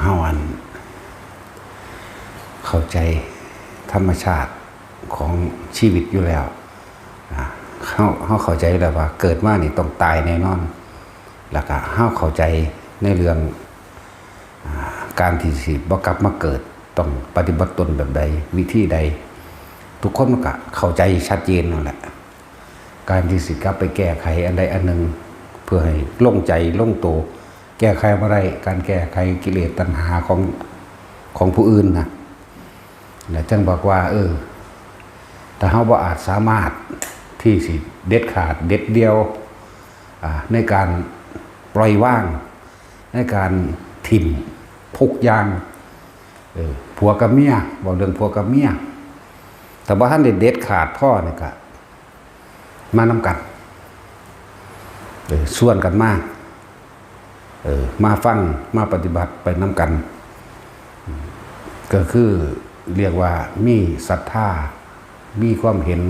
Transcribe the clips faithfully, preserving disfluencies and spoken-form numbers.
เฮาอันเข้าใจธรรมชาติของชีวิตอยู่แล้ว อ่า เฮา เฮาเข้าใจแล้วว่าเกิดมานี่ต้องตายแน่นอน แล้วก็เฮาเข้าใจในเรื่อง อ่า การที่สิบ่กลับมาเกิด ต้องปฏิบัติตนแบบใด วิธีใด ทุกคนมันก็เข้าใจชัดเจนนั่นแหละ การที่สิกลับไปแก้ไขอันใดอันหนึ่ง เพื่อให้ลงใจลงตัว แก้ไขบ่ได้ การแก้ไขกิเลสตัณหาของ ของผู้อื่นนะ แล้วจั่งบอกว่า เออ ถ้าเฮาบ่อาจสามารถที่สิเด็ดขาดเด็ดเดี่ยว อ่า ในการปล่อยวาง ในการถิ่มทุกอย่าง เออ ผัวกับเมีย เว้าเรื่องผัวกับเมีย ถ้าบ่ทันได้เด็ดขาดพอนี่ก็ มานำกัน เออ ชวนกันมา เออ มาฟัง มาปฏิบัติไปนำกัน ก็คือเรียกว่ามีศรัทธา มีความเห็น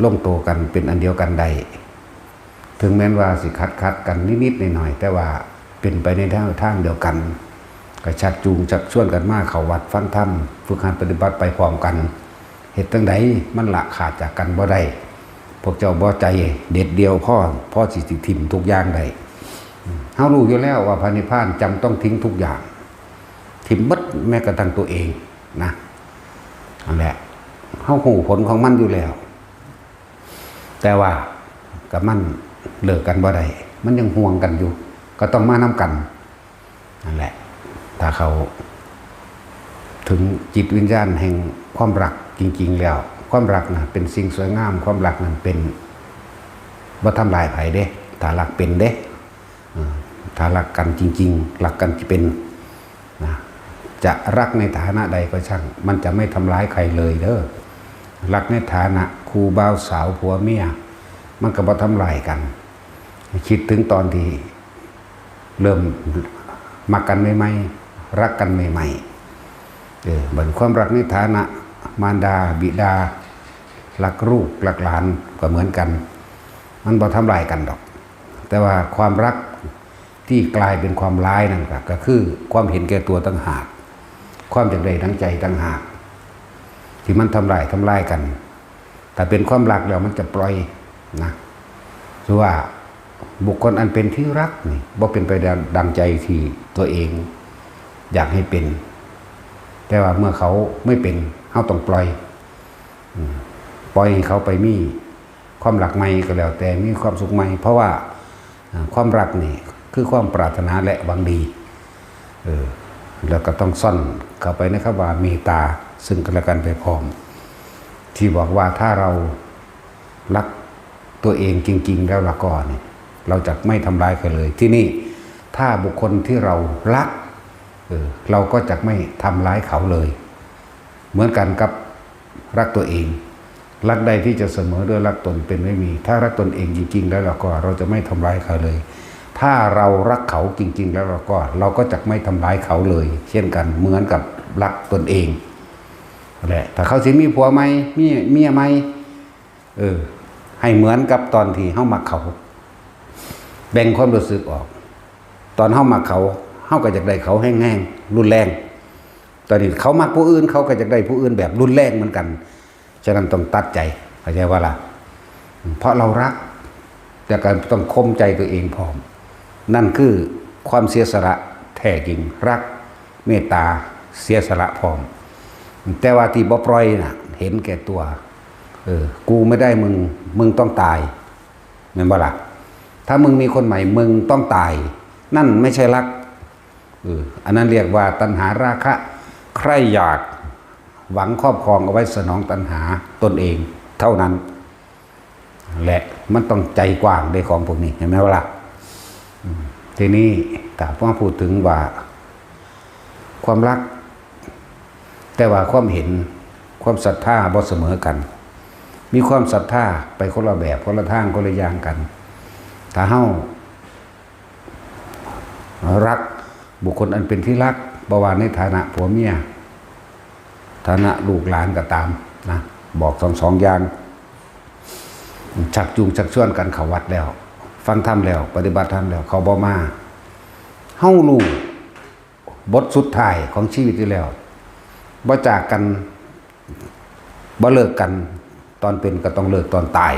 ลงตัวกันเป็นอันเดียวกันได้ ถึงแม้นว่าสิขัดขัดกันนิดๆหน่อยๆ แต่ว่าเป็นไปในทาง ทางเดียวกัน ก็ชักจูงชักชวนกันมาเข้าวัดฟังธรรม ฝึกหัดปฏิบัติไปพร้อมกัน เฮ็ดจั่งใดมันละขาดจากกันบ่ได้ พวกเจ้าบ่ใจเด็ดเดี่ยวพอ พอสิ สิถิ่มทุกอย่างได้ เฮารู้อยู่แล้วว่าพระนิพพานจำต้องทิ้งทุกอย่าง ถิ่มเบิดแม้กระทั่งตัวเองนะ นั่นแหละ เฮารู้ผลของมันอยู่แล้ว แต่ว่ากับมันเลิกกันบ่ได้ มันยังห่วงกันอยู่ ก็ต้องมานำกัน นั่นแหละ ถ้าเขาถึงจิตวิญญาณแห่งความรักจริงๆแล้ว ความรักนะเป็นสิ่งสวยงาม ความรักนั้นเป็น บ่ทำลายไผเด้ ถ้ารักเป็นเด้ เออ ถ้ารักกันจริงๆ รักกันที่เป็นนะ จะรักในฐานะใดก็ช่าง มันจะไม่ทำร้ายใครเลยเด้อ รักในฐานะคู่บ่าวสาวผัวเมีย มันก็บ่ทำลายกัน คิดถึงตอนที่เริ่มมักกันใหม่ๆ รักกันใหม่ๆ เออ บัดความรักในฐานะมารดาบิดา รักลูกรักหลานก็เหมือนกัน มันบ่ทำลายกันดอก แต่ว่าความรักที่กลายเป็นความร้ายนั่นก็ ก็คือความเห็นแก่ตัวต่างหาก ความอยากได้ดังใจต่างหาก ที่มันทำลาย ทำลายกัน ถ้าเป็นความรักแล้วมันจะปล่อยนะ คือว่าบุคคลอันเป็นที่รักนี่บ่เป็นไปดัง ดังใจที่ตัวเองอยากให้เป็น แต่ว่าเมื่อเขาไม่เป็น เฮาต้องปล่อย อืม ปล่อยให้เขาไปมีความรักใหม่ก็แล้วแต่ มีความสุขใหม่ เพราะว่า อ่า ความรักนี่คือความปรารถนาและหวังดี เออ แล้วก็ต้องซ่อนเข้าไปในคำว่าเมตตาซึ่งกันและกันไปพร้อม ที่บอกว่าถ้าเรารักตัวเองจริงๆแล้วละก็เนี่ย เราจะไม่ทำร้ายใครเลย ที่นี่ถ้าบุคคลที่เรารัก เออ เราก็จะไม่ทำร้ายเขาเลย เหมือนกันกับรักตัวเอง รักใดที่จะเสมอด้วยรักตนเป็นไม่มี ถ้ารักตนเองจริงๆแล้วเราก็ เราจะไม่ทำร้ายเขาเลย ถ้าเรารักเขาจริงๆแล้วเราก็ เราก็จะไม่ทำร้ายเขาเลย เช่นกัน เหมือนกับรักตนเองแหละ ถ้าเขาสิมีผัวใหม่ มีเมียใหม่ เออ ให้เหมือนกับตอนที่เฮามักเขา แบ่งความรู้สึกออก ตอนเฮามักเขา เฮาก็อยากได้เขาแฮงๆ รุนแรง ตอนนี้เขามักผู้อื่น เขาก็อยากได้ผู้อื่นแบบรุนแรงเหมือนกัน ฉะนั้นต้องตัดใจ เข้าใจว่าล่ะ เพราะเรารัก แต่ก็ต้องข่มใจตัวเองพร้อม นั่นคือความเสียสละแท้จริง รัก เมตตา เสียสละพร้อม แต่ว่าที่บ่ปล่อยน่ะ เห็นแก่ตัว เออ กูไม่ได้มึง มึงต้องตาย แม่นบ่ล่ะ ถ้ามึงมีคนใหม่ มึงต้องตาย นั่นไม่ใช่รัก เออ อันนั้นเรียกว่าตัณหาราคะ ใคร่อยาก หวังครอบครองเอาไว้สนองตัณหาตนเองเท่านั้น และมันต้องใจกว้างเด้ของพวกนี้ เห็นไหมวะล่ะ อืม ทีนี้ถ้าพอพูดถึงว่า ความรัก แต่ว่าความเห็น ความศรัทธาบ่เสมอกัน มีความศรัทธาไปคนละแบบ คนละทาง คนละอย่างกัน ถ้าเฮารักบุคคลอันเป็นที่รัก บ่ว่าในฐานะผัวเมีย ฐานะลูกหลานก็ตามนะ บอกทั้งสองอย่าง ชักจูงชักชวนกันเข้าวัดแล้ว ฟังธรรมแล้ว ปฏิบัติธรรมแล้ว เขาบ่มา เฮารู้ บทสุดท้ายของชีวิตอยู่แล้ว บ่จากกัน บ่เลิกกัน ตอนเป็นก็ต้องเลิกตอนตาย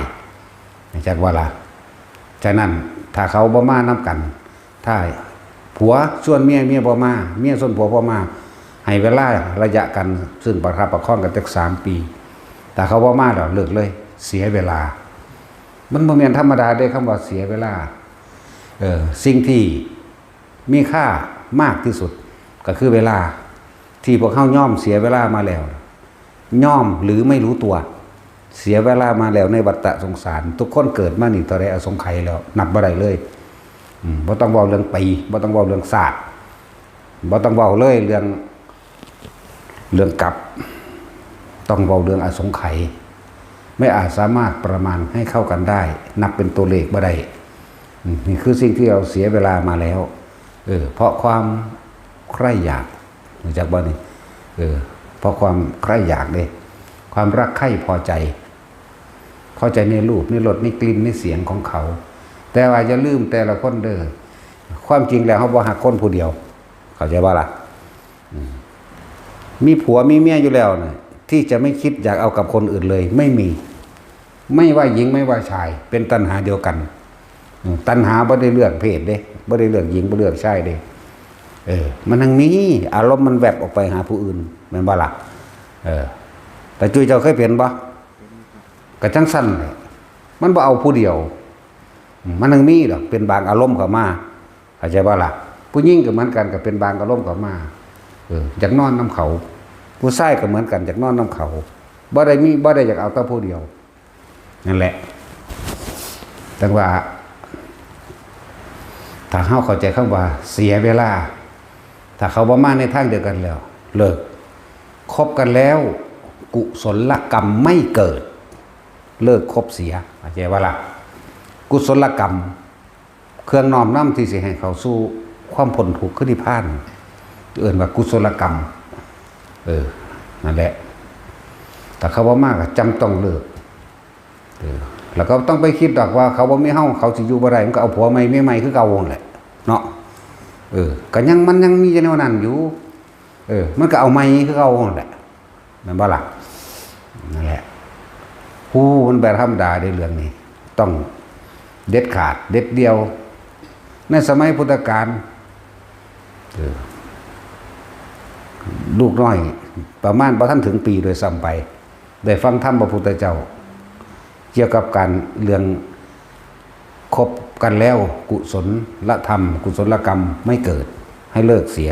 จักว่าล่ะ ฉะนั้นถ้าเขาบ่มานำกัน ถ้าผัวชวนเมีย เมียบ่มา เมียชวนผัวบ่มา ให้เวลาระยะกัน ซึ่งประคับประคองกันจักสามปี ถ้าเขาบ่มาแล้วเลิกเลย เสียเวลา มันบ่แม่นธรรมดาเด้ คำว่าเสียเวลา เออ สิ่งที่มีค่ามากที่สุด ก็คือเวลา ที่พวกเฮายอมเสียเวลามาแล้ว ยอมหรือไม่รู้ตัว เสียเวลามาแล้วในวัฏสงสาร ทุกคนเกิดมานี่เท่าใดอสงไขยแล้ว นับบ่ได้เลย อืม บ่ต้องเว้าเรื่องปี บ่ต้องเว้าเรื่องชาติ บ่ต้องเว้าเลยเรื่อง เรื่องกลับ ต้องเว้าเรื่องอสงไขย ไม่อาจสามารถประมาณให้เข้ากันได้ นับเป็นตัวเลขบ่ได้ อืม นี่คือสิ่งที่เราเสียเวลามาแล้ว เออ เพราะความใคร่อยาก รู้จักบ่นี่ เออ เพราะความใคร่อยากเด้ ความรักใคร่พอใจ พอใจในรูป ในรส ในกลิ่น ในเสียงของเขา แต่ว่าอย่าลืมแต่ละคนเด้อ ความจริงแล้วเฮาบ่ฮักคนผู้เดียว เข้าใจบ่ล่ะ อืม มีผัวมีเมียอยู่แล้วน่ะ ที่จะไม่คิดอยากเอากับคนอื่นเลย ไม่มี ไม่ว่าหญิงไม่ว่าชาย เป็นตัณหาเดียวกัน อืม ตัณหาบ่ได้เลือกเพศเด้ บ่ได้เลือกหญิง บ่เลือกชายเด้ เออ มันทั้งมี อารมณ์มันแวบออกไปหาผู้อื่น แม่นบ่ล่ะ เออ แต่จุ้ยเจ้าเคยเป็นบ่ ก็จั่งซั่นแหละ มันบ่เอาผู้เดียว มันทั้งมีดอก เป็นบางอารมณ์เข้ามา เข้าใจบ่ล่ะ ผู้หญิงก็เหมือนกัน ก็เป็นบางอารมณ์เข้ามา เออ อยากนอนนำเขา ผู้ชายก็เหมือนกัน อยากนอนนำเขา บ่ได้มี บ่ได้อยากเอาแต่ผู้เดียว นั่นแหละ จั่งว่า ถ้าเฮาเข้าใจคำว่าเสียเวลา ถ้าเขาบ่มาในทางเดียวกันแล้ว เลิก คบกันแล้ว กุศลกรรมไม่เกิด เลิกคบเสีย เข้าใจบ่ล่ะ กุศลกรรม เครื่องน้อมนำที่สิให้เข้าสู่ความพ้นทุกข์คือนิพพาน เอิ้นว่ากุศลกรรม เออ นั่นแหละ ถ้าเขาบ่มาก็จำต้องเลิก เออ แล้วก็ต้องไปคิดดอกว่าเขาบ่มีเฮา เขาสิอยู่บ่ได้ มันก็เอาผัวใหม่เมียใหม่คือเก่านั่นแหละ เนาะ เออ ก็ยัง มันยังมีอยู่แนวนั้นอยู่ เออ มันก็เอาใหม่คือเก่านั่นแหละ แม่นบ่ล่ะ นั่นแหละ ฮู้ มันบ่ธรรมดาเด้เรื่องนี้ ต้องเด็ดขาด เด็ดเดี่ยว ในสมัยพุทธกาล เออ ลูกน้อย ประมาณบ่ทันถึงปีด้วยซ้ำไป ได้ฟังธรรมพระพุทธเจ้า เกี่ยวกับการเรื่อง คบกันแล้วกุศลธรรม กุศลกรรมไม่เกิด ให้เลิกเสีย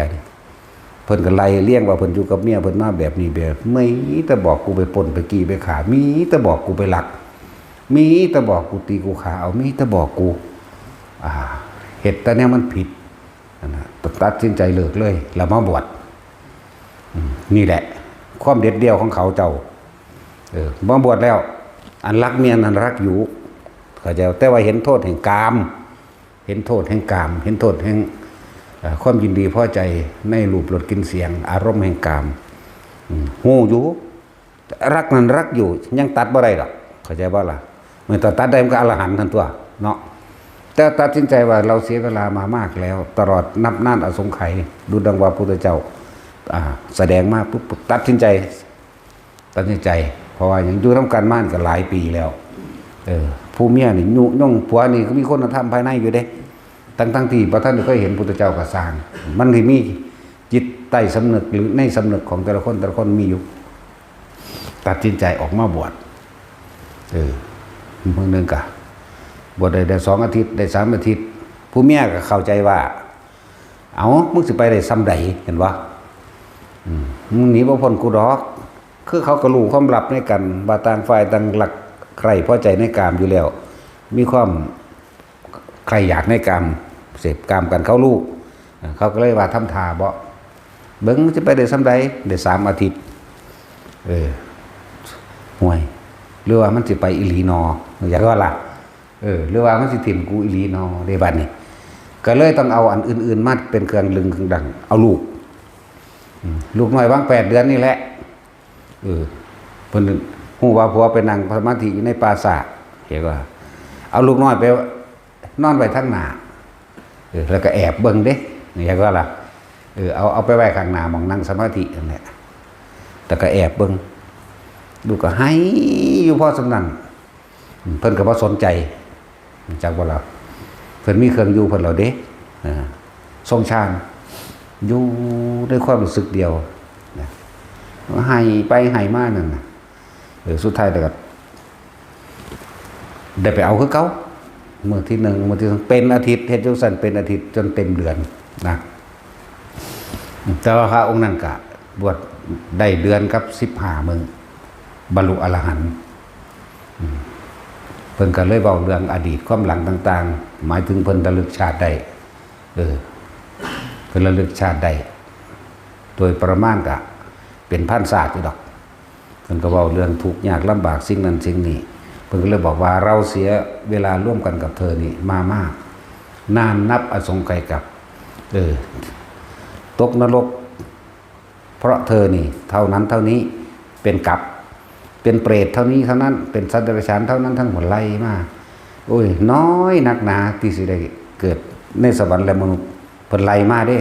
เพิ่นก็ไล่เรียงว่าเพิ่นอยู่กับเมียเพิ่นมาแบบนี้แบบ มีแต่บอกกูไปปล้นไปจี้ไปฆ่า มีแต่บอกกูไปลัก มีแต่บอกกูตีกูฆ่าเอา มีแต่บอกกู อ่า เฮ็ดแต่แนวมันผิด นั่นน่ะ ตัดสินใจเลิกเลย แล้วมาบวช อืม นี่แหละ ความเด็ดเดี่ยวของเขาเจ้า เออ มาบวชแล้ว อันรักเมียนั้นรักอยู่ เข้าใจ แต่ว่าเห็นโทษแห่งกาม เห็นโทษแห่งกาม เห็นโทษแห่ง เอ่อ ความยินดีพอใจในรูปรสกลิ่นเสียง อารมณ์แห่งกาม อืม ฮู้อยู่ รักนั้นรักอยู่ ยังตัดบ่ได้ดอก เข้าใจบ่ล่ะ เมื่อตัดได้มันก็อรหันต์ทันตัว เนาะ แต่ตัดสินใจว่าเราเสียเวลามามากแล้ว ตลอดนับนานอสงไขย ดูดังว่าพุทธเจ้า อ่า แสดงมาปุ๊บ ตัดสินใจ ตัดสินใจ เพราะว่ายังอยู่นำกันมานี่ก็หลายปีแล้ว เออ ผู้เมียนี่ยุยงผัวนี่ก็มีคุณธรรมภายในอยู่เด้ ทั้งๆที่บ่ทันได้เคยเห็นพุทธเจ้าก็ซ่าง มันสิมีจิตใต้สำนึกหรือในสำนึกของแต่ละคน แต่ละคนมีอยู่ ตัดสินใจออกมาบวช เออ มื้อหนึ่งก็บวชได้ ได้สองอาทิตย์ ได้สามอาทิตย์ ผู้เมียก็เข้าใจว่า เอ้า มึงสิไปได้ส่ำใด เห็นบ่ อืม มึงหนีบ่พ้นกูดอก คือเขาก็รู้ความลับในกัน ว่าต่างฝ่ายต่างรักใคร่พอใจในกามอยู่แล้ว มีความใคร่อยากในกาม เสพกามกัน เขารู้ เขาก็เลยว่าทำท่าบ่ เบิ่งมันสิไปได้ส่ำใด ได้สามอาทิตย์ เออ ห่วย หรือว่ามันสิไปอีหลีนอ อยากว่าล่ะ เออ หรือว่ามันสิถิ่มกูอีหลีนอ เด้บัดนี้ ก็เลยต้องเอาอันอื่นๆมาเป็นเครื่องลึงเครื่องดัง เอาลูก อืม ลูกน้อยวังแปดเดือนนี่แหละ เออ เพิ่นฮู้ว่าผัวไปนั่งสมาธิอยู่ในป่าช้า เห็นว่า เอาลูกน้อยไปนอนไว้ทางหน้า เออ แล้วก็แอบเบิ่งเด้ อยากว่าล่ะ เออ เอา เอาไปไว้ข้างหน้าหม่องนั่งสมาธินั่นแหละ แต่ก็แอบเบิ่ง ลูกก็ไห้อยู่พอส่ำนั้น เพิ่นก็บ่สนใจ จักบ่ล่ะ เพิ่นมีเครื่องอยู่เพิ่นแล้วเด้ เออ ทรงฌาน อยู่ในความรู้สึกเดียวนะ ไห้ไปไห้มานั่นน่ะ เออ สุดท้ายแล้วก็ ได้ไปเอาคือเก่า มื้อที่หนึ่ง มื้อที่สอง เป็นอาทิตย์ เฮ็ดจั่งซั้นเป็นอาทิตย์จนเต็มเดือนนะ แต่ว่าพระองค์นั้นก็บวชได้เดือนกับสิบห้ามื้อ บรรลุอรหันต์ อืม เพิ่นก็เลยเว้าเรื่องอดีตความหลังต่างๆ หมายถึงเพิ่นระลึกชาติได้ เออ เพิ่นระลึกชาติได้ โดยประมาณก็เป็นพันชาติอยู่ดอก เพิ่นก็เว้าเรื่องทุกข์ยากลำบากสิ่งนั้นสิ่งนี้ เพิ่นก็เลยบอกว่าเราเสียเวลาร่วมกันกับเธอนี่มามาก นานนับอสงไขยกับ เออ ตกนรก เพราะเธอนี่ เท่านั้นเท่านี้ เป็นกับ เป็นเปรตเท่านี้เท่านั้น เป็นสัตว์เดรัจฉานเท่านั้นทั้งหมดไล่มา โอ้ย น้อยนักหนาที่สิได้เกิดในสวรรค์และมนุษย์ เพิ่นไล่มาเด้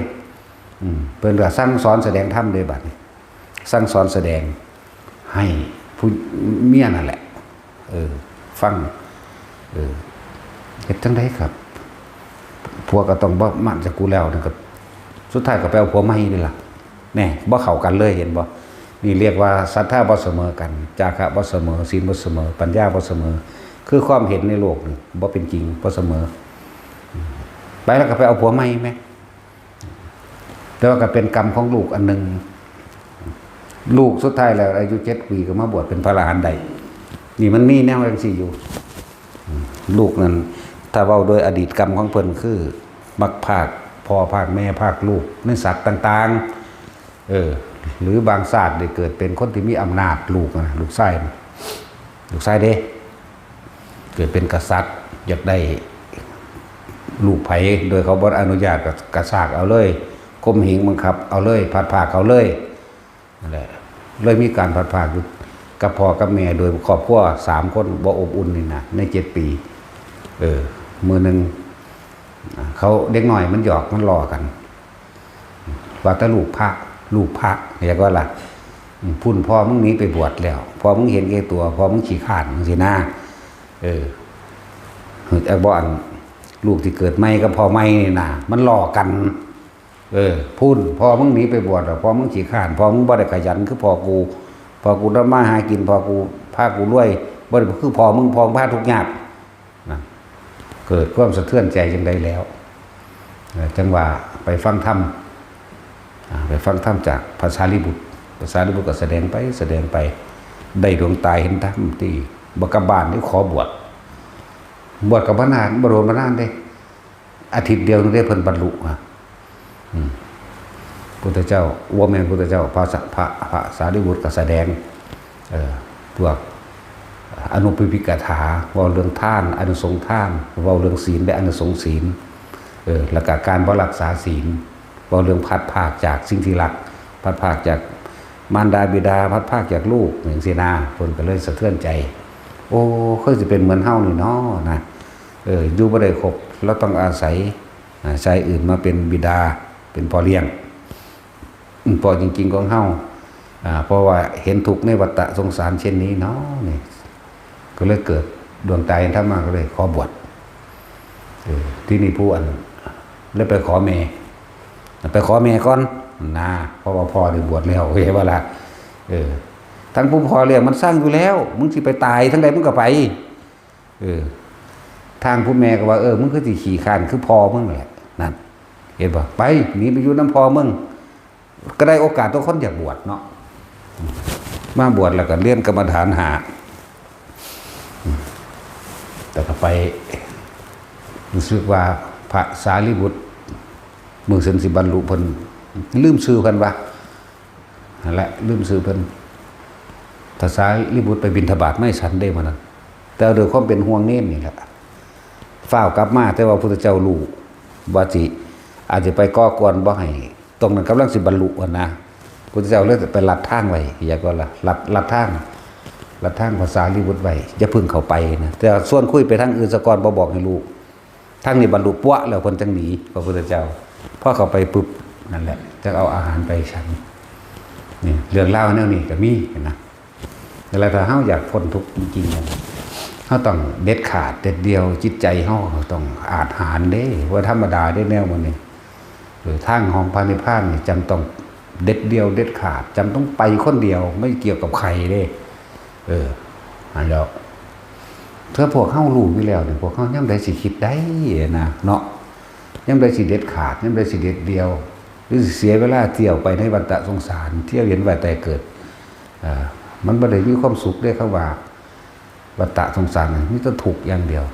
อืม เพิ่นก็สั่งสอนแสดงธรรมเด้บัดนี้ สั่งสอนแสดงให้ผู้เมียนั่นแหละ เออ ฟัง เออ เฮ็ดจั่งใดครับ ผัวก็ต้องบ่มาจากกูแล้วนั่นก็ สุดท้ายก็ไปเอาผัวใหม่นี่ล่ะ แน่ บ่เข้ากันเลย เห็นบ่ นี่เรียกว่าศรัทธาบ่เสมอกัน จาคะบ่เสมอ ศีลบ่เสมอ ปัญญาบ่เสมอ คือความเห็นในโลกนี่บ่เป็นจริง บ่เสมอ ไปแล้วก็ไปเอาผัวใหม่แหม แต่ว่าก็เป็นกรรมของลูกอันหนึ่ง ลูกสุดท้ายแล้วอายุเจ็ดปีก็มาบวชเป็นพระอรหันต์ได้ นี่มันมีแนวจั่งซี้อยู่ ลูกนั้น ถ้าเว้าโดยอดีตกรรมของเพิ่นคือ มักพรากพ่อพรากแม่พรากลูกในสัตว์ต่างๆ เออ หรือบางชาติได้เกิดเป็นคนที่มีอำนาจ ลูกนะ ลูกชายนะ ลูกชายเด้ เกิดเป็นกษัตริย์ อยากได้ลูกไผ โดยเขาบ่อนุญาตก็กระชากเอาเลย ข่มเหงบังคับเอาเลย พลัดพรากเอาเลย นั่นแหละ เลยมีการพลัดพรากอยู่กับพ่อกับแม่ โดยครอบครัวสามคนบ่อบอุ่นนี่นะ ในเจ็ดปี เออ มื้อหนึ่ง เขาเด็กน้อยมันหยอกมันล้อกัน ว่าแต่ลูกพระ ลูกพระ เรียกว่าล่ะ อืม พุ่นพ่อมึงหนีไปบวชแล้ว พ่อมึงเห็นแก่ตัว พ่อมึงขี้ข้านจั่งซี้นะ เออ แต่บ่อัน ลูกที่เกิดใหม่กับพ่อใหม่นี่นะ มันล้อกัน เออ พุ่น พ่อมึงหนีไปบวชแล้ว พ่อมึงขี้ข้าน พ่อมึงบ่ได้ขยันคือพ่อกู พ่อกูทำมาหากิน พ่อกูพากูรวย บ่ได้คือพ่อมึง พ่อมึงพาทุกข์ยาก นะ เกิดความสะเทือนใจจั่งใดแล้ว เอ่อ จั่งว่าไปฟังธรรม อ่า ไปฟังธรรมจากพระสารีบุตร พระสารีบุตรก็แสดงไป แสดงไป ได้ดวงตาเห็นธรรมที่บ่กลับบ้าน นี่ขอบวช บวชกับบ่นาน บ่โดนบ่นานเด้ อาทิตย์เดียวนึงได้เพิ่นบรรลุอะ อืม พุทธเจ้า ว่าแม่นพุทธเจ้า พระสะ พระ พระสารีบุตรก็แสดง เอ่อ พวกอนุปปิกถา เว้าเรื่องทาน อานิสงส์ทาน เว้าเรื่องศีลและอานิสงส์ศีล เออ แล้วก็การบ่รักษาศีล เว้าเรื่องพลัดพรากจากสิ่งที่รัก พลัดพรากจากมารดาบิดา พลัดพรากจากลูก จั่งซี้นะ เพิ่นก็เลยสะเทือนใจ โอ้ คือสิเป็นเหมือนเฮานี่น้อนะ เออ อยู่บ่ได้ครบ เราต้องอาศัย อ่า ชายอื่นมาเป็นบิดา เป็นพ่อเลี้ยง อืม พ่อจริงๆของเฮา อ่า เพราะว่าเห็นทุกข์ในวัฏสงสารเช่นนี้เนาะนี่ ก็เลยเกิดดวงตาเห็นธรรมมา ก็เลยขอบวช เออ ที่นี่ผู้อัน เลยไปขอแม่ ไปขอแม่ก่อนนะ เพราะว่าพ่อได้บวชแล้ว เห็นบ่ล่ะ เออ ทั้งผู้พ่อเลี้ยงมันสั่งอยู่แล้ว มึงสิไปตายทางใดมึงก็ไป เออ ทางผู้แม่ก็ว่า เออ มึงคือสิขี้ข้านคือพ่อมึงแหละ นั่น เห็นบ่ ไป หนีไปอยู่นำพ่อมึง ก็ได้โอกาสตัวคนอยากบวชเนาะ มาบวชแล้วก็เรียนกรรมฐานห้า แต่ก็ไป รู้สึกว่าพระสารีบุตร มื้อเพิ่นสิบรรลุ เพิ่นลืมชื่อเพิ่นว่า นั่นแหละ ลืมชื่อเพิ่น พระสารีบุตรไปบิณฑบาตไม่ฉันได้มื้อนั้น แต่ด้วยความเป็นห่วงเณรนี่แหละ ฟ้าวกลับมา แต่ว่าพุทธเจ้ารู้ว่าสิ อาจจะไปก่อกวนบ่ให้ ตรงนั้นกำลังสิบรรลุหั่นนะ พุทธเจ้าเลยไปลัดทางไว้ อย่าก็ละ ลัด ลัดทาง ลัดทางพระสารีบุตรไว้ อย่าเพิ่งเข้าไปนะ แต่ชวนคุยไปทางอื่นซะก่อน บ่บอกให้รู้ ทางนี้บรรลุปั๊วแล้วเพิ่นจั่งหนี พระพุทธเจ้า พอเข้าไปปุ๊บ นั่นแหละ จะเอาอาหารไปฉัน นี่เรื่องราวแนวนี้ก็มีนะ แต่ละถ้าเฮาอยากพ้นทุกข์จริงๆนะ เฮาต้องเด็ดขาดเด็ดเดี่ยว จิตใจเฮาต้องอาจหาญเด้ ว่าธรรมดาเด้แนวมันนี่ เออ ทางของพระนิพพานนี่จำต้องเด็ดเดี่ยวเด็ดขาด จำต้องไปคนเดียว ไม่เกี่ยวกับใครเด้ เออ อันแล้ว ถ้าพวกเฮารู้อยู่แล้วนี่ พวกเฮายามใดสิคิดได้นะ เนาะ ยามใดสิเด็ดขาด ยามใดสิเด็ดเดี่ยว หรือสิเสียเวลาเที่ยวไปในวัฏสงสาร เที่ยวเวียนว่ายตายเกิด เอ่อ มันบ่ได้มีความสุขเด้ คำว่าวัฏสงสารนี่มีแต่ทุกข์อย่างเดียว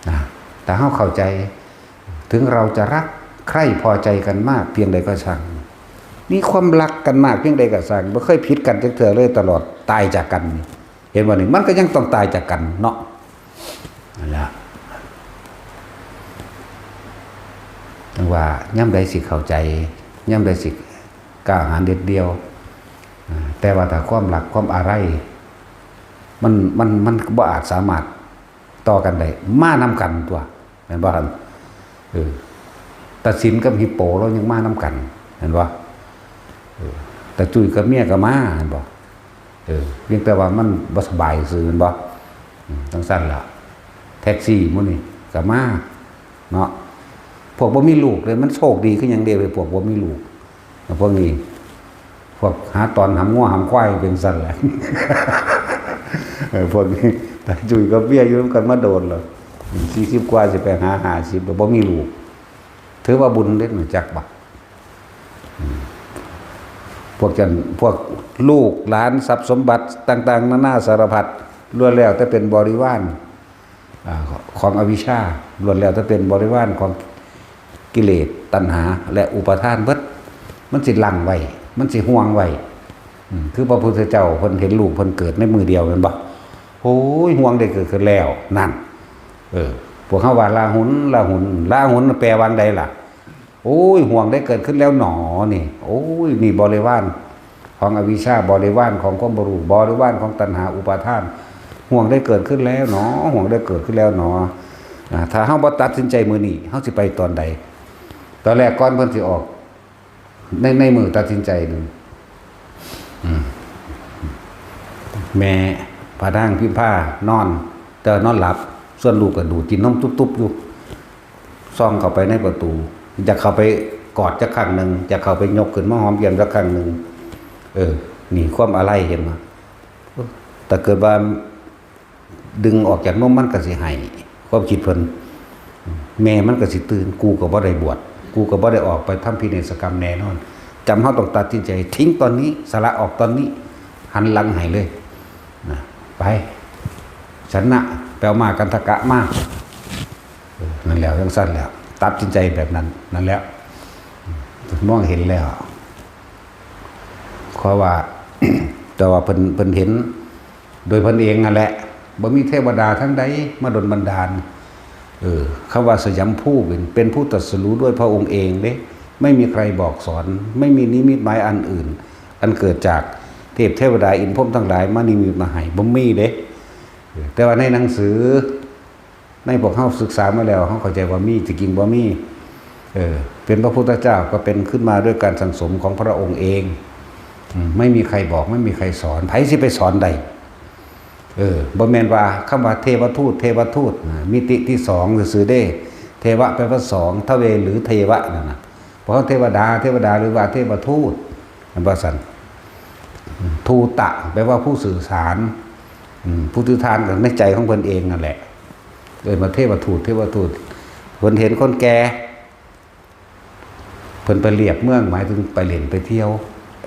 นะ ถ้าเฮาเข้าใจ ถึงเราจะรักใคร่พอใจกันมากเพียงใดก็ช่าง มีความรักกันมากเพียงใดก็ช่าง บ่เคยผิดกันจักเทื่อเลย ตลอดตายจากกันนี่ เห็นบ่นี่ มันก็ยังต้องตายจากกันเนาะ นั่นแหละ จั่งว่ายามใดสิเข้าใจ ยามใดสิกล้าหาญเด็ดเดี่ยว อ่า แต่ว่าถ้าความรักความอาลัย มัน มัน มันบ่อาจสามารถต่อกันได้ มานำกันตั๊ว แม่นบ่หั่น เออ ตาสินกับฮิปโปเรายังมานำกัน เห็นบ่ เออ ตาจุ้ยกับเมียก็มา เห็นบ่ เออ เพียงแต่ว่ามันบ่สบายซื่อ เห็นบ่ อืม จั่งซั้นล่ะ แท็กซี่หมู่นี่ก็มา เนาะ พวกบ่มีลูกเลย มันโชคดีคือหยังเด้ พวกบ่มีลูก พวกนี้ พวกหาตอนหำงัวหำควายเป็นซั้นแหละ เออ พวกนี้ ตาจุ้ยกับเมียอยู่นำกันมาโดนแล้ว สี่สิบกว่าสิไปหาห้าสิบแล้วบ่มีลูก ถือว่าบุญเด้ รู้จักบ่ อืม พวกจั่ง พวกลูกหลานทรัพย์สมบัติต่างๆ นานาสารพัด ล้วนแล้วแต่เป็นบริวาร อ่า ของอวิชชา ล้วนแล้วแต่เป็นบริวารของกิเลส ตัณหา และอุปาทานเบิด มันสิลังไว้ มันสิห่วงไว้ อืม คือพระพุทธเจ้าเพิ่นเห็นลูกเพิ่นเกิดในมื้อเดียวแม่นบ่ โอ้ย ห่วงได้เกิดขึ้นแล้ว นั่น เออ พวกเฮาว่าลาหุน ลาหุน ลาหุนแปลว่าใดล่ะ โอ้ย ห่วงได้เกิดขึ้นแล้วหนอนี่ โอ้ย นี่บริวารของอวิชชา บริวารของความบ่รู้ บริวารของตัณหาอุปาทาน ห่วงได้เกิดขึ้นแล้วหนอ ห่วงได้เกิดขึ้นแล้วหนอ อ่า ถ้าเฮาบ่ตัดสินใจมื้อนี้ เฮาสิไปตอนใด ตอนแรกก่อนเพิ่นสิออก ใน ในมื้อตัดสินใจนั่น อืม แม่พระนางพิมพานอน แต่ว่านอนหลับ ส่วนลูกก็ดูดกินนมตุ๊บๆอยู่ ส่องเข้าไปในประตู อยากเข้าไปกอดจักครั้งหนึ่ง อยากเข้าไปยกขึ้นมาหอมแก้มจักครั้งหนึ่ง เออ นี่ความอาลัย เห็นบ่ ถ้าเกิดว่า ดึงออกจากนมมันก็สิไห้ ความคิดเพิ่น แม่มันก็สิตื่น กูก็บ่ได้บวช กูก็บ่ได้ออกไปทำพินัยกรรมแน่นอน จำเฮาต้องตัดสินใจทิ้งตอนนี้ สละออกตอนนี้ หันหลังให้เลย นะ ไป ฉันนะ ไปเอามากันทกะมา เออ นั่นแหละ จั่งซั้นแหละ ตัดสินใจแบบนั้น นั่นแหละ มองเห็นแล้ว เพราะว่า แต่ว่าเพิ่น เพิ่นเห็นโดยเพิ่นเองนั่นแหละ บ่มีเทวดาทางใดมาดลบันดาล เออ คำว่าสยามภูเป็น เป็นผู้ตรัสรู้ด้วยพระองค์เองเด้ ไม่มีใครบอกสอน ไม่มีนิมิตหมายอันอื่น อันเกิดจากเทพเทวดาอินทร์พรหมทั้งหลายมานิมิตมาให้ บ่มีเด้ เออ แต่ว่าในหนังสือ ในพวกเฮาศึกษามาแล้ว เฮาเข้าใจว่ามี ที่จริงบ่มี เออ เป็นพระพุทธเจ้าก็เป็นขึ้นมาด้วยการสั่งสมของพระองค์เอง อืม ไม่มีใครบอก ไม่มีใครสอน ไผสิไปสอนได้ เออ บ่แม่นว่าคำว่าเทวทูต เทวทูต นะ มิติที่สองซื่อๆเด้ เทวะแปลว่าสอง ทเวหรือเทวะนั่นน่ะ เพราะเทวดา เทวดา หรือว่าเทวทูต มันว่าซั่น ทูตะ แปลว่าผู้สื่อสาร อืม ผู้สื่อสารกับในใจของเพิ่นเองนั่นแหละ เอิ้นว่าเทวทูต เทวทูต เพิ่นเห็นคนแก่ เพิ่นไปเลียบเมือง หมายถึงไปเล่นไปเที่ยว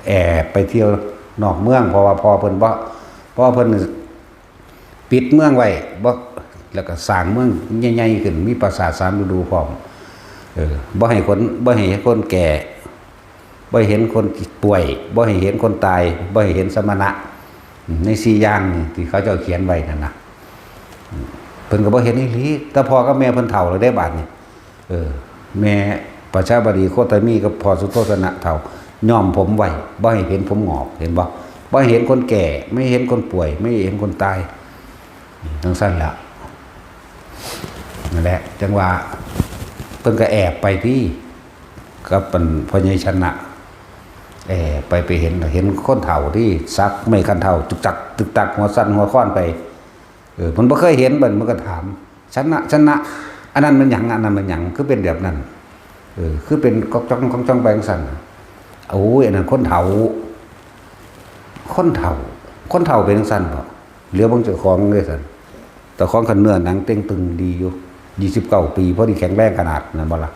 แอบไปเที่ยวนอกเมือง เพราะว่าพ่อเพิ่นบ่ พ่อเพิ่นปิดเมืองไว้ บ่ แล้วก็สร้างเมืองใหญ่ๆขึ้น มีปราสาทสามฤดูพร้อม เออ บ่ให้คน บ่ให้คนแก่ บ่ให้เห็นคนป่วย บ่ให้เห็นคนตาย บ่ให้เห็นสมณะ ในสี่อย่างนี่ที่เขาเจ้าเขียนไว้นั่นน่ะ เพิ่นก็บ่เห็นอีหลี แต่พ่อกับแม่เพิ่นเฒ่าแล้วเด้บาดนี้ เออ แม่ประชาบดีโคตมีกับพ่อสุโธทนะเฒ่า ย้อมผมไว้ บ่ให้เห็นผมหงอก เห็นบ่ บ่ให้เห็นคนแก่ ไม่ให้เห็นคนป่วย ไม่ให้เห็นคนตาย จั่งซั้นล่ะ นั่นแหละ จั่งว่า เพิ่นก็แอบไปติ กับมันพ่อใหญ่ชนะ เออไปไปเห็นเห็นคนเฒ่าที่สักไม้คันเฒ่าจุกจักตึกตักหัวสั่นหัวคว่อนไป เออมันบ่เคยเห็นบัดมันก็ถาม ชนะชนะ อันนั้นมันหยังอันนั้นมันหยังคือเป็นแบบนั้น เออ คือเป็นกอกจ้องกอกจ้องไปจังซั่น โอ้ยอันนั้นคนเฒ่า คนเฒ่า คนเฒ่าเป็นจังซั่นบ่ เหลียวเบิ่งเจ้าของเลยซั่น เจ้าของคันเนื้อหนังเต่งตึงดีอยู่ ยี่สิบเก้าปีพอดีแข็งแรงขนาดนั้นบ่ล่ะ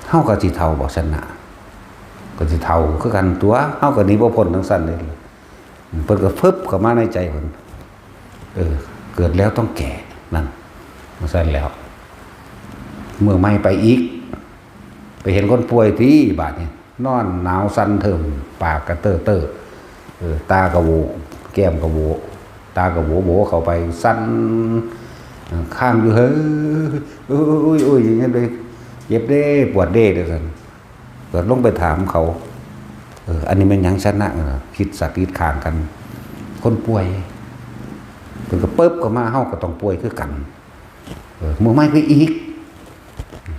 เฮาก็สิเฒ่าบ่ซั่นน่ะ ก็สิเฒ่าคือกันตัว เฮาก็หนีบ่พ้นจังซั่นเลย เพิ่นก็ฟึบเข้ามาในใจเพิ่น เออ เกิดแล้วต้องแก่ นั่น จังซั่นแล้ว มื้อใหม่ไปอีก ไปเห็นคนป่วยติบาดนี้ นอนหนาวสั่นเทิ่ม ปากกะเต้อเต้อ เออ ตากะโหว แก้มกะโหว ตากะโหวโหวเข้าไปสั่น เออ คางอยู่ เฮ้ย โอ้ย โอ้ย อย่างเงี้ยเลย เจ็บเด้ ปวดเด้ เด้อซั่น ก็ลงไปถามเขา เออ อันนี้แม่นหยังชนะ เออ คิดสักคิดข้างกัน คนป่วย เพิ่นก็ปึ๊บเข้ามา เฮาก็ต้องป่วยคือกัน เออ มื้อใหม่ไปอีก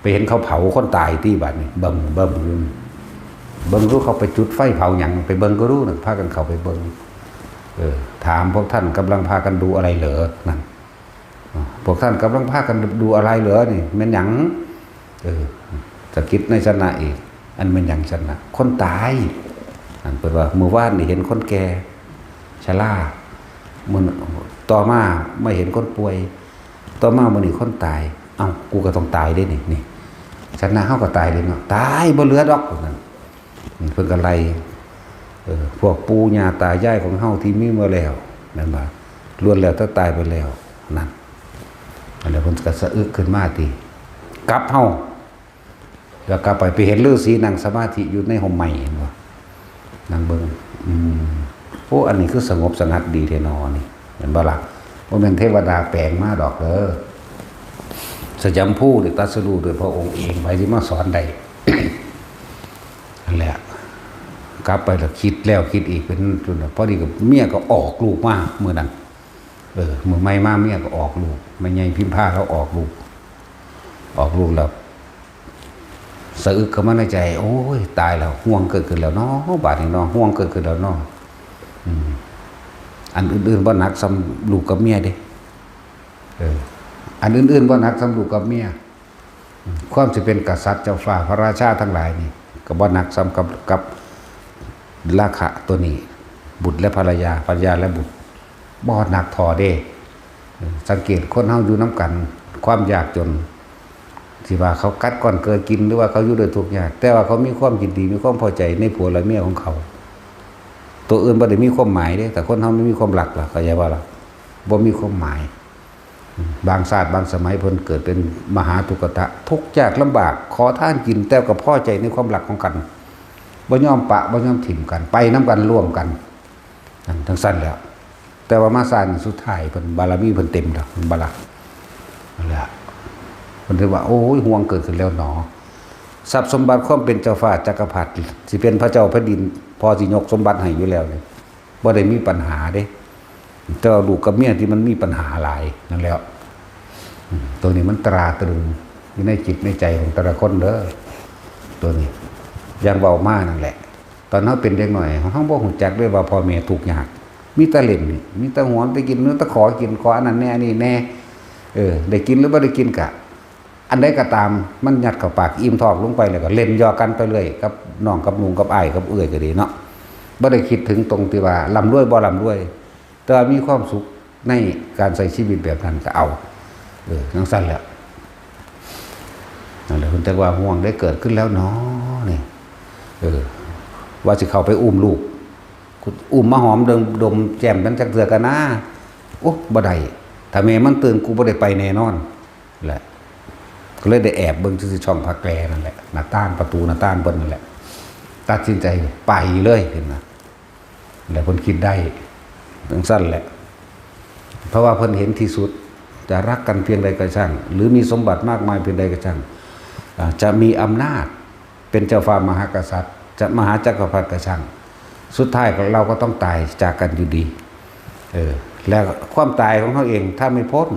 ไปเห็นเขาเผาคนตายติบาดนี้ เบิ่ง เบิ่งอยู่ เบิ่งดูเขาไปจุดไฟเผาหยัง ไปเบิ่งก็รู้นะ พากันเข้าไปเบิ่ง เออ ถามพวกท่านกำลังพากันดูอะไรเหรอ นั่น อ่า พวกท่านกำลังพากันดูอะไรเหรอนี่ แม่นหยัง เออ สะกิดในชนะอีก อันแม่นหยังชนะ คนตาย อันเพิ่นว่า มื้อวานนี่เห็นคนแก่ ชรา มื้อ ต่อมามาเห็นคนป่วย ต่อมามื้อนี้คนตาย เอ้า กูก็ต้องตายเด้นี่ นี่ ชนะเฮาก็ตายเด้เนาะ ตายบ่เหลือดอก ว่าซั่น เพิ่นก็ไล่ เออ พวกปู่ย่าตายายของเฮาที่มีมาแล้ว แม่นบ่ ล้วนแล้วแต่ตายไปแล้ว นั่น อันนั้นเพิ่นก็สะอึกขึ้นมาติ กลับเฮา แล้วกลับไป ไปเห็นฤาษีนั่งสมาธิอยู่ในฮ่มไม้ เห็นบ่ นั่งเบิ่ง อืม โอ้ อันนี้คือสงบสงัดดีแท้นอนี่ เห็นบ่ล่ะ บ่แม่นเทวดาแปลงมาดอกเด้อ สยามภูนี่ตรัสรู้ด้วยพระองค์เอง ไผสิมาสอนได้ นั่นแหละ กลับไปแล้วคิดแล้วคิดอีกเป็นจน พอดีกับเมียก็ออกลูกมามื้อนั้น เออ มื้อใหม่มาเมียก็ออกลูก แม่ใหญ่พิมพาลาวออกลูก ออกลูกแล้ว สะอึกเข้ามาในใจ โอ้ย ตายแล้ว ห่วงเกิดขึ้นแล้วเนาะ บาดนี้เนาะ ห่วงเกิดขึ้นแล้วเนาะ อืม อันอื่นๆบ่หนักส่ำลูกกับเมียเด้ เออ อันอื่นๆบ่หนักส่ำลูกกับเมีย อืม ความสิเป็นกษัตริย์เจ้าฟ้าพระราชาทั้งหลายนี่ ก็บ่หนักส่ำกับ กับราคะตัวนี้ บุตรและภรรยา ภรรยาและบุตร บ่หนักเท่าเด้ เออ สังเกตคนเฮาอยู่นำกัน ความยากจน สิว่าเขากัดก้อนเกลือกิน หรือว่าเขาอยู่ด้วยทุกข์ยาก แต่ว่าเขามีความยินดี มีความพอใจในผัวและเมียของเขา ตัวอื่นบ่ได้มีความหมายเด้ แต่คนเฮาไม่มีความรักล่ะ เข้าใจบ่ล่ะ บ่มีความหมาย อืม บางชาติบางสมัยเพิ่นเกิดเป็นมหาทุกขะ ทุกข์ยากลำบาก ขอทานกิน แต่ก็พอใจในความรักของกัน บ่ยอมปะ บ่ยอมถิ่มกัน ไปนำกัน ร่วมกัน นั่นจั่งซั้นแหล้ว แต่ว่ามาชาติสุดท้ายเพิ่นบารมีเพิ่นเต็มแล้ว เพิ่นบ่ละ นั่นแหละ เพิ่นถือว่า โอ้ย ห่วงเกิดขึ้นแล้วหนอ ทรัพย์สมบัติความเป็นเจ้าฟ้าจักรพรรดิ สิเป็นพระเจ้าแผ่นดิน พอสิยกสมบัติให้อยู่แล้วนี่ บ่ได้มีปัญหาเด้ แต่ว่าลูกกับเมียที่มันมีปัญหาหลายนั่นแหล้ว อืม ตัวนี้มันตราตรึงอยู่ในจิตในใจของแต่ละคนเด้อ ตัวนี้ อย่างเว้ามานั่นแหละ ตอนเฮาเป็นเด็กน้อย เฮาบ่ฮู้จักเลยว่าพ่อแม่ทุกข์ยาก มีแต่เล่นนี่ มีแต่หวงแต่กิน มีแต่ขอกิน ขออันนั้นแหน่ อันนี้แหน่ เออ ได้กินหรือบ่ได้กินกะ อันใดก็ตาม มันยัดเข้าปาก อิ่มท้องลงไปแล้วก็เล่นหยอกกันไปเรื่อย กับน้องกับนุงกับอ้ายกับเอื้อยก็ดีเนาะ บ่ได้คิดถึงตรงที่ว่าร่ำรวยบ่ร่ำรวย แต่ว่ามีความสุขในการใช้ชีวิตแบบนั้นก็เอา เออ จั่งซั้นแหละ นั่นแหละ เพิ่นจักว่าห่วงได้เกิดขึ้นแล้วหนอนี่ เออ ว่าสิเข้าไปอุ้มลูก อุ้มมาหอมดม ดมแก้มมันจักเทื่อกันนะ โอ้ บ่ได้ ถ้าแม่มันตื่น กูบ่ได้ไปแน่นอน แหละ ก็เลยได้แอบเบิ่งซื่อๆ ช่องผาแกรนั่นแหละ หน้าต่าง ประตูหน้าต่างเพิ่นนั่นแหละ ตัดสินใจไปเลย เห็นนะ แล้วเพิ่นคิดได้จั่งซั้นแหละ เพราะว่าเพิ่นเห็นที่สุด จะรักกันเพียงใดก็ช่าง หรือมีสมบัติมากมายเพียงใดก็ช่าง อ่า จะมีอำนาจเป็นเจ้าฟ้ามหากษัตริย์ จะมหาจักรพรรดิก็ช่าง สุดท้ายก็ เราก็ต้องตายจากกันอยู่ดี เออ และความตายของเฮาเอง ถ้าไม่พ้น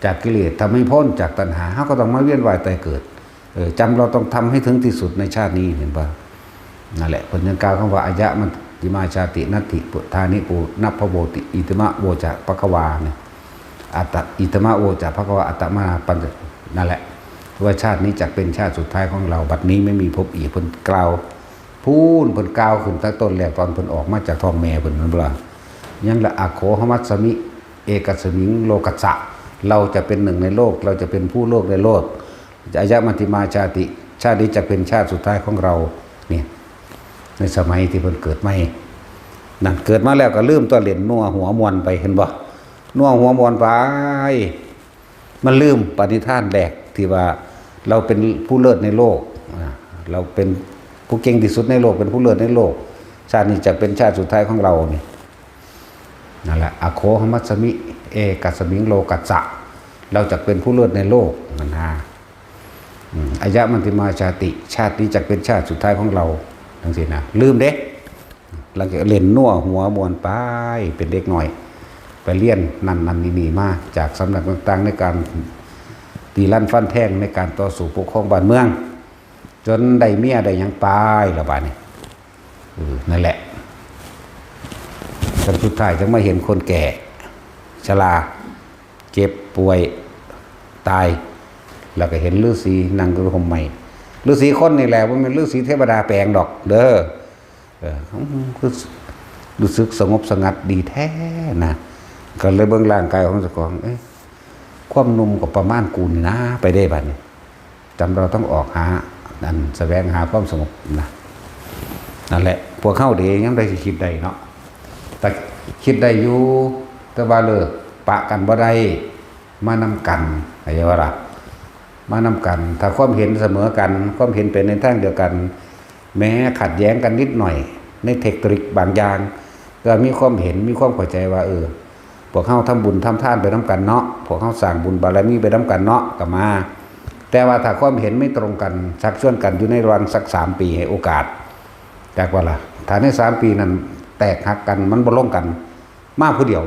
จากกิเลส ถ้าไม่พ้นจากตัณหา เฮาก็ต้องมาเวียนว่ายตายเกิด เออ จำเราต้องทำให้ถึงที่สุดในชาตินี้ เห็นปะ นั่นแหละ เพิ่นยังกล่าวคำว่า อายะมันติมาชาติ นัตถิพุทธานิปูนัพพโวติ อิติมะโวจะภะคะวาเนี่ย อัตตะ อิติมะโวจะภะคะวา อัตตะมาปัญจ นั่นแหละ ว่าชาตินี้จะเป็นชาติสุดท้ายของเรา บัดนี้ไม่มีพบอีก เพิ่นกล่าว พูนเพิ่นกล่าวขึ้นตั้งต้นแรก ตอนเพิ่นออกมาจากท้องแม่เพิ่น นั่นบ่ล่ะ ยังละ อโขหมัสสมิ เอกสมิงโลกัสสะ เราจะเป็นหนึ่งในโลก เราจะเป็นผู้โลกในโลก อายะมันติมาชาติ ชาตินี้จะเป็นชาติสุดท้ายของเรา เนี่ย ในสมัยที่เพิ่นเกิดใหม่ นั่น เกิดมาแล้วก็ลืมตัว เล่นนัวหัวม่วนไป เห็นบ่ นัวหัวม่วนไป มันลืมปณิธานแรกที่ว่า เราเป็นผู้เลิศในโลก อ่า เราเป็นผู้เก่งที่สุดในโลก เป็นผู้เลิศในโลก ชาตินี้จะเป็นชาติสุดท้ายของเรานี่ นั่นแหละ อโขหมัสสมิ เอกสมิงโลกัสสะ เราจะเป็นผู้เลิศในโลก นั่นนะ อืม อายะมันติมาชาติ ชาตินี้จะเป็นชาติสุดท้ายของเรา จังซี้นะ ลืมเด้ หลังจากเล่นนัวหัวม่วนไป เป็นเด็กน้อย ไปเรียนนั่นนั่นนี่นี่มา จากสำนักต่างๆ ในการตีลันฟันแทง ในการต่อสู้ปกครองบ้านเมือง จนได้เมียได้หยังไปแล้วบาดนี้ เออ นั่นแหละ จนสุดท้ายจังมาเห็นคนแก่ ชรา เจ็บป่วย ตาย แล้วก็เห็นฤๅษีนั่งอยู่ร่มไม้ ฤๅษีคนนี่แหละ บ่แม่นฤๅษีเทวดาแปลงดอกเด้อ เออ คือรู้สึกสงบสงัดดีแท้นะ ก็เลยเบิ่งร่างกายของเจ้าของ เอ๊ะ ความหนุ่มก็ประมาณกูนี่นะ ไปได้บัดนี้ จำเราต้องออกหา อันแสวงหาความสงบนะ นั่นแหละ พวกเฮาเด้ยังได้สิคิดได้เนาะ แต่คิดได้อยู่ แต่ว่าเลิกปะกันบ่ได้ มานำกัน เข้าใจบ่ล่ะ มานำกัน ถ้าความเห็นเสมอกัน ความเห็นเป็นในทางเดียวกัน แม้ขัดแย้งกันนิดหน่อย ในเทคนิคบางอย่าง ก็มีความเห็น มีความเข้าใจว่า เออ พวกเฮาทำบุญทำทานไปนำกันเนาะ พวกเฮาสร้างบุญบารมีไปนำกันเนาะ ก็มา แต่ว่าถ้าความเห็นไม่ตรงกัน ชักชวนกันอยู่ในระหว่างสักสามปี ให้โอกาส จักว่าล่ะ ถ้าในสามปีนั้นแตกหักกัน มันบ่ลงกัน มาผู้เดียว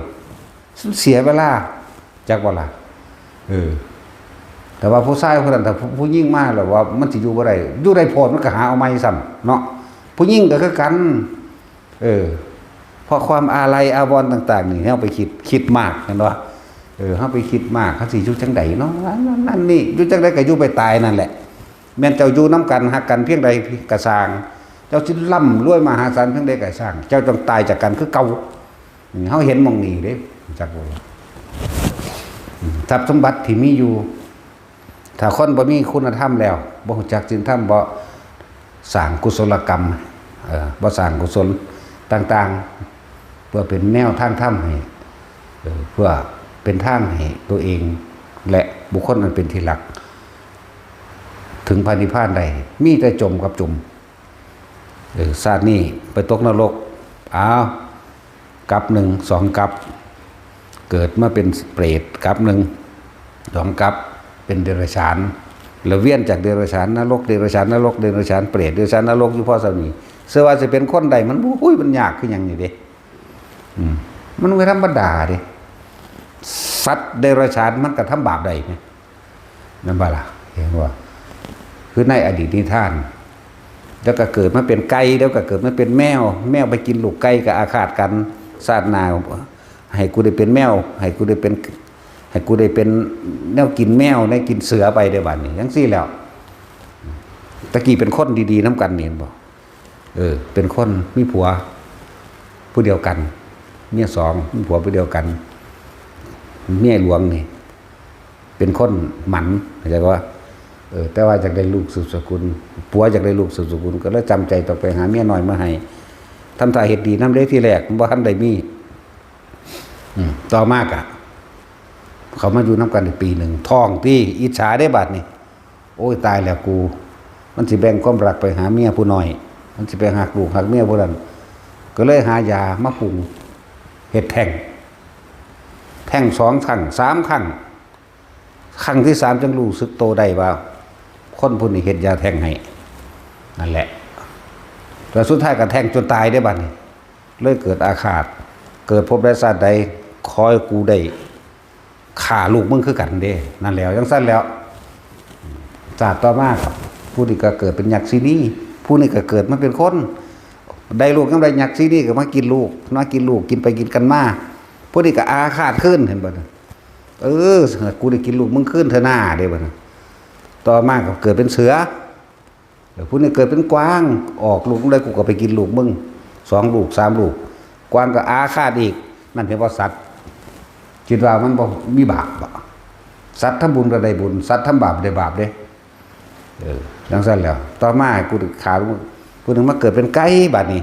เสียเวลา จักว่าล่ะ เออ แต่ว่าผู้ชายคนนั้น ถ้าผู้หญิงมาแล้วว่ามันสิอยู่บ่ได้ อยู่ได้โพดมันก็หาเอาใหม่ซ้ำเนาะ ผู้หญิงก็คือกัน เออ เพราะความอาลัยอาวรณ์ต่างๆ นี่ เฮาไปคิด คิดมาก แม่นบ่ เออ เฮาไปคิดมาก เฮาสิอยู่จั่งใดเนาะ นั่นนั่นนี่ อยู่จั่งใดก็อยู่ไปตายนั่นแหละ แม่นเจ้าอยู่นำกัน ฮักกันเพียงใดก็ซ่าง เจ้าสิร่ำรวยมหาศาลเพียงใดก็ซ่าง เจ้าต้องตายจากกันคือเก่า เฮาเห็นหม่องนี้เด้ จักบ่ ทรัพย์สมบัติที่มีอยู่ ถ้าคนบ่มีคุณธรรมแล้ว บ่รู้จักศีลธรรม บ่สร้างกุศลกรรม เอ่อ บ่สร้างกุศลต่างๆ เพื่อเป็นแนวทางธรรมให้ เอ่อ เพื่อเป็นทางให้ตัวเอง และบุคคลอันเป็นที่รัก ถึงพระนิพพานได้ มีแต่จมกับจม เออ ชาตินี้ไปตกนรก อ้าว กับหนึ่ง สองกับ เกิดมาเป็นเปรตกับหนึ่ง สองกับ เป็นเดรัจฉาน แล้วเวียนจากเดรัจฉานนรก เดรัจฉานนรก เดรัจฉานเปรต เดรัจฉานนรก อยู่พอส่ำนี้ เชื่อว่าสิเป็นคนได้ มัน อุ้ย มันยากคือหยังนี่เด้ อืม มันบ่ธรรมดาเด้ สัตว์เดรัจฉานมันก็ทำบาปได้แหม แม่นบ่ล่ะ เห็นบ่ คือในอดีตนิทาน แล้วก็เกิดมาเป็นไก่ แล้วก็เกิดมาเป็นแมว แมวไปกินลูกไก่ก็อาฆาตกัน ชาติหน้าให้กูได้เป็นแมว ให้กูได้เป็น ให้กูได้เป็นแนวกินแมว แนวกินเสือไปเด้อบัดนี้ จั่งซี้แล้ว ตะกี้เป็นคนดีๆ นำกันนี่ เห็นบ่ เออ เป็นคนมีผัวผู้เดียวกัน เมียสอง มีผัวผู้เดียวกัน เมียหลวงนี่ เป็นคนหมัน เข้าใจบ่ เออ แต่ว่าอยากได้ลูกสืบสกุล ผัวอยากได้ลูกสืบสกุล ก็เลยจำใจต้องไปหาเมียน้อยมาให้ ทำท่าเฮ็ดดีนำเด้ ทีแรกบ่ทันได้มี อืม ต่อมากะ เขามาอยู่นำกันได้ปีหนึ่ง ท้องติ อิจฉาเด้บัดนี้ โอ้ย ตายแล้วกู มันสิแบ่งความรักไปหาเมียผู้น้อย มันสิไปฮักลูกฮักเมียผู้นั้น ก็เลยหายามาปรุง เฮ็ดแท้ง แท้งสองครั้ง สามครั้ง ครั้งที่สามจึงรู้สึกโตได้ว่า คนผู้นี้เฮ็ดยาแท้งให้ นั่นแหละ แล้วสุดท้ายก็แท้งจนตายเด้บัดนี้ เลยเกิดอาฆาต เกิดภพใดชาติใด ขอให้กูได้ฆ่าลูกมึงคือกันเด้ นั่นแหล้ว จั่งซั้นแหล้ว ชาติต่อมา ผู้นี้ก็เกิดเป็นยักษ์สินี ผู้นี้ก็เกิดมาเป็นคน ได้ลูกยามใดยักษ์สินีก็มากินลูก มากินลูก กินไปกินกันมา ผู้นี้ก็อาฆาตคืน เห็นบ่ เออ กูได้กินลูกมึงคืนเถอะหน้า เด้บัดนั้น ต่อมาก็เกิดเป็นเสือ เออ ผู้นี้เกิดเป็นกวาง ออกลูกได้ กูก็ไปกินลูกมึง สองลูก สามลูก กวางก็อาฆาตอีก นั่นเห็นบ่ สัตว์ คิดว่ามันบ่มีบาปบ่ สัตว์ทำบุญก็ได้บุญ สัตว์ทำบาปได้บาปเด้ เออ จั่งซั้นแล้ว ต่อมากูขาด ผู้หนึ่งมาเกิดเป็นไก่ บัดนี้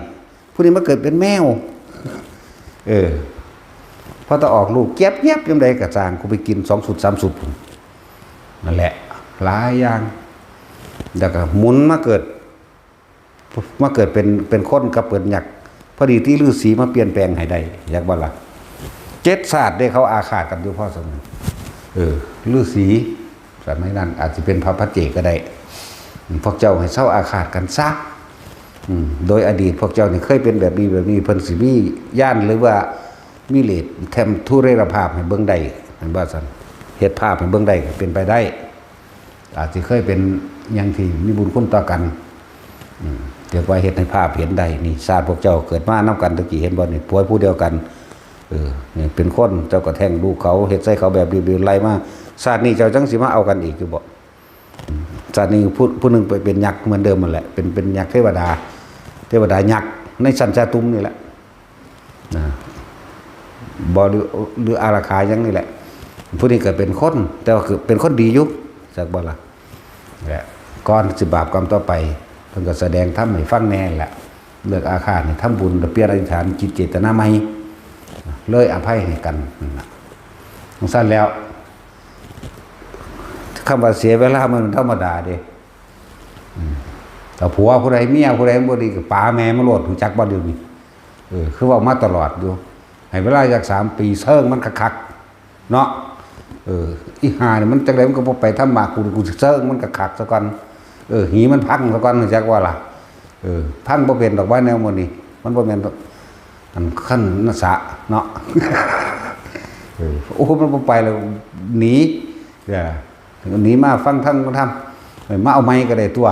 ผู้นี้มาเกิดเป็นแมว เออ พอตะออกลูกเจี๊ยบๆ ยามใดก็ซ่าง กูไปกินสองสุด สามสุด นั่นแหละ หลายอย่าง แล้วก็หมุนมาเกิด มาเกิดเป็น เป็นคนกับเป็นยักษ์ พอดีที่ฤาษีมาเปลี่ยนแปลงให้ได้ อยากบ่ล่ะ เจ็ดชาติเด้ เขาอาฆาตกันอยู่พอสมควร เออ ฤาษี สมัยนั้นอาจจะเป็นพระปัจเจกก็ได้ พวกเจ้าให้เซาอาฆาตกันซะ อืม โดยอดีตพวกเจ้านี่เคยเป็นแบบนี้แบบนี้ เพิ่นสิมีญาณหรือว่ามีฤทธิ์แถมทุเรศภาพให้เบิ่งได้ เห็นบ่ซั่น เฮ็ดภาพให้เบิ่งได้ก็เป็นไปได้ อาจสิเคยเป็นหยังที่มีบุญคุณต่อกัน อืม เรียกว่าเฮ็ดให้ภาพเห็นได้ นี่ชาติพวกเจ้าเกิดมานำกันตะกี้ เห็นบ่นี่ ผัวผู้เดียวกัน เออ นี่เป็นคน เจ้าก็แท้งลูกเขา เฮ็ดใส่เขาแบบนี้ ไล่มา ชาตินี้เจ้าจั่งสิมาเอากันอีกอยู่บ่ ชาตินี้ผู้ ผู้หนึ่งไปเป็นยักษ์เหมือนเดิมนั่นแหละ เป็น เป็นยักษ์เทวดา เทวดายักษ์ในชั้นจาตุมนี่แหละ นะ บ่ หรือ หรืออารักขาหยังนี่แหละ ผู้นี้ก็เป็นคน แต่ว่าคือเป็นคนดีอยู่ จักบ่ล่ะ และก่อนสิบาปกรรมต่อไป เพิ่นก็แสดงธรรมให้ฟังแน่แหละ เลิกอาฆาตนี่ ทำบุญ เปลี่ยนอธิษฐานจิตเจตนาใหม่ เลยอภัยให้กัน นั่นน่ะ จั่งซั้นแล้ว คำว่าเสียเวลามันธรรมดาเด้ อืม แต่ผัวผู้ใดเมียผู้ใดบ่ดีก็ป๋าแม่มาโลด รู้จักบ่เดี๋ยวนี้ เออ คือเว้ามาตลอดอยู่ ให้เวลาจักสามปี เซิงมันคักๆ เนาะ เออ อีห่านี่มันจั่งใดมันก็บ่ไปทำมา กู กูสิเซิงมันคักๆ ซะก่อน เออ หีมันพังซะก่อน รู้จักว่าล่ะ เออ พังบ่เป็นดอกว่าแนวหมู่นี้ มันบ่แม่นดอก อันคันนะสะเนาะ เออ โอ้ มันบ่ไปแล้ว หนี เออ หนีมาฟังธรรม มาทำ เออ มาเอาไม้ก็ได้ตัว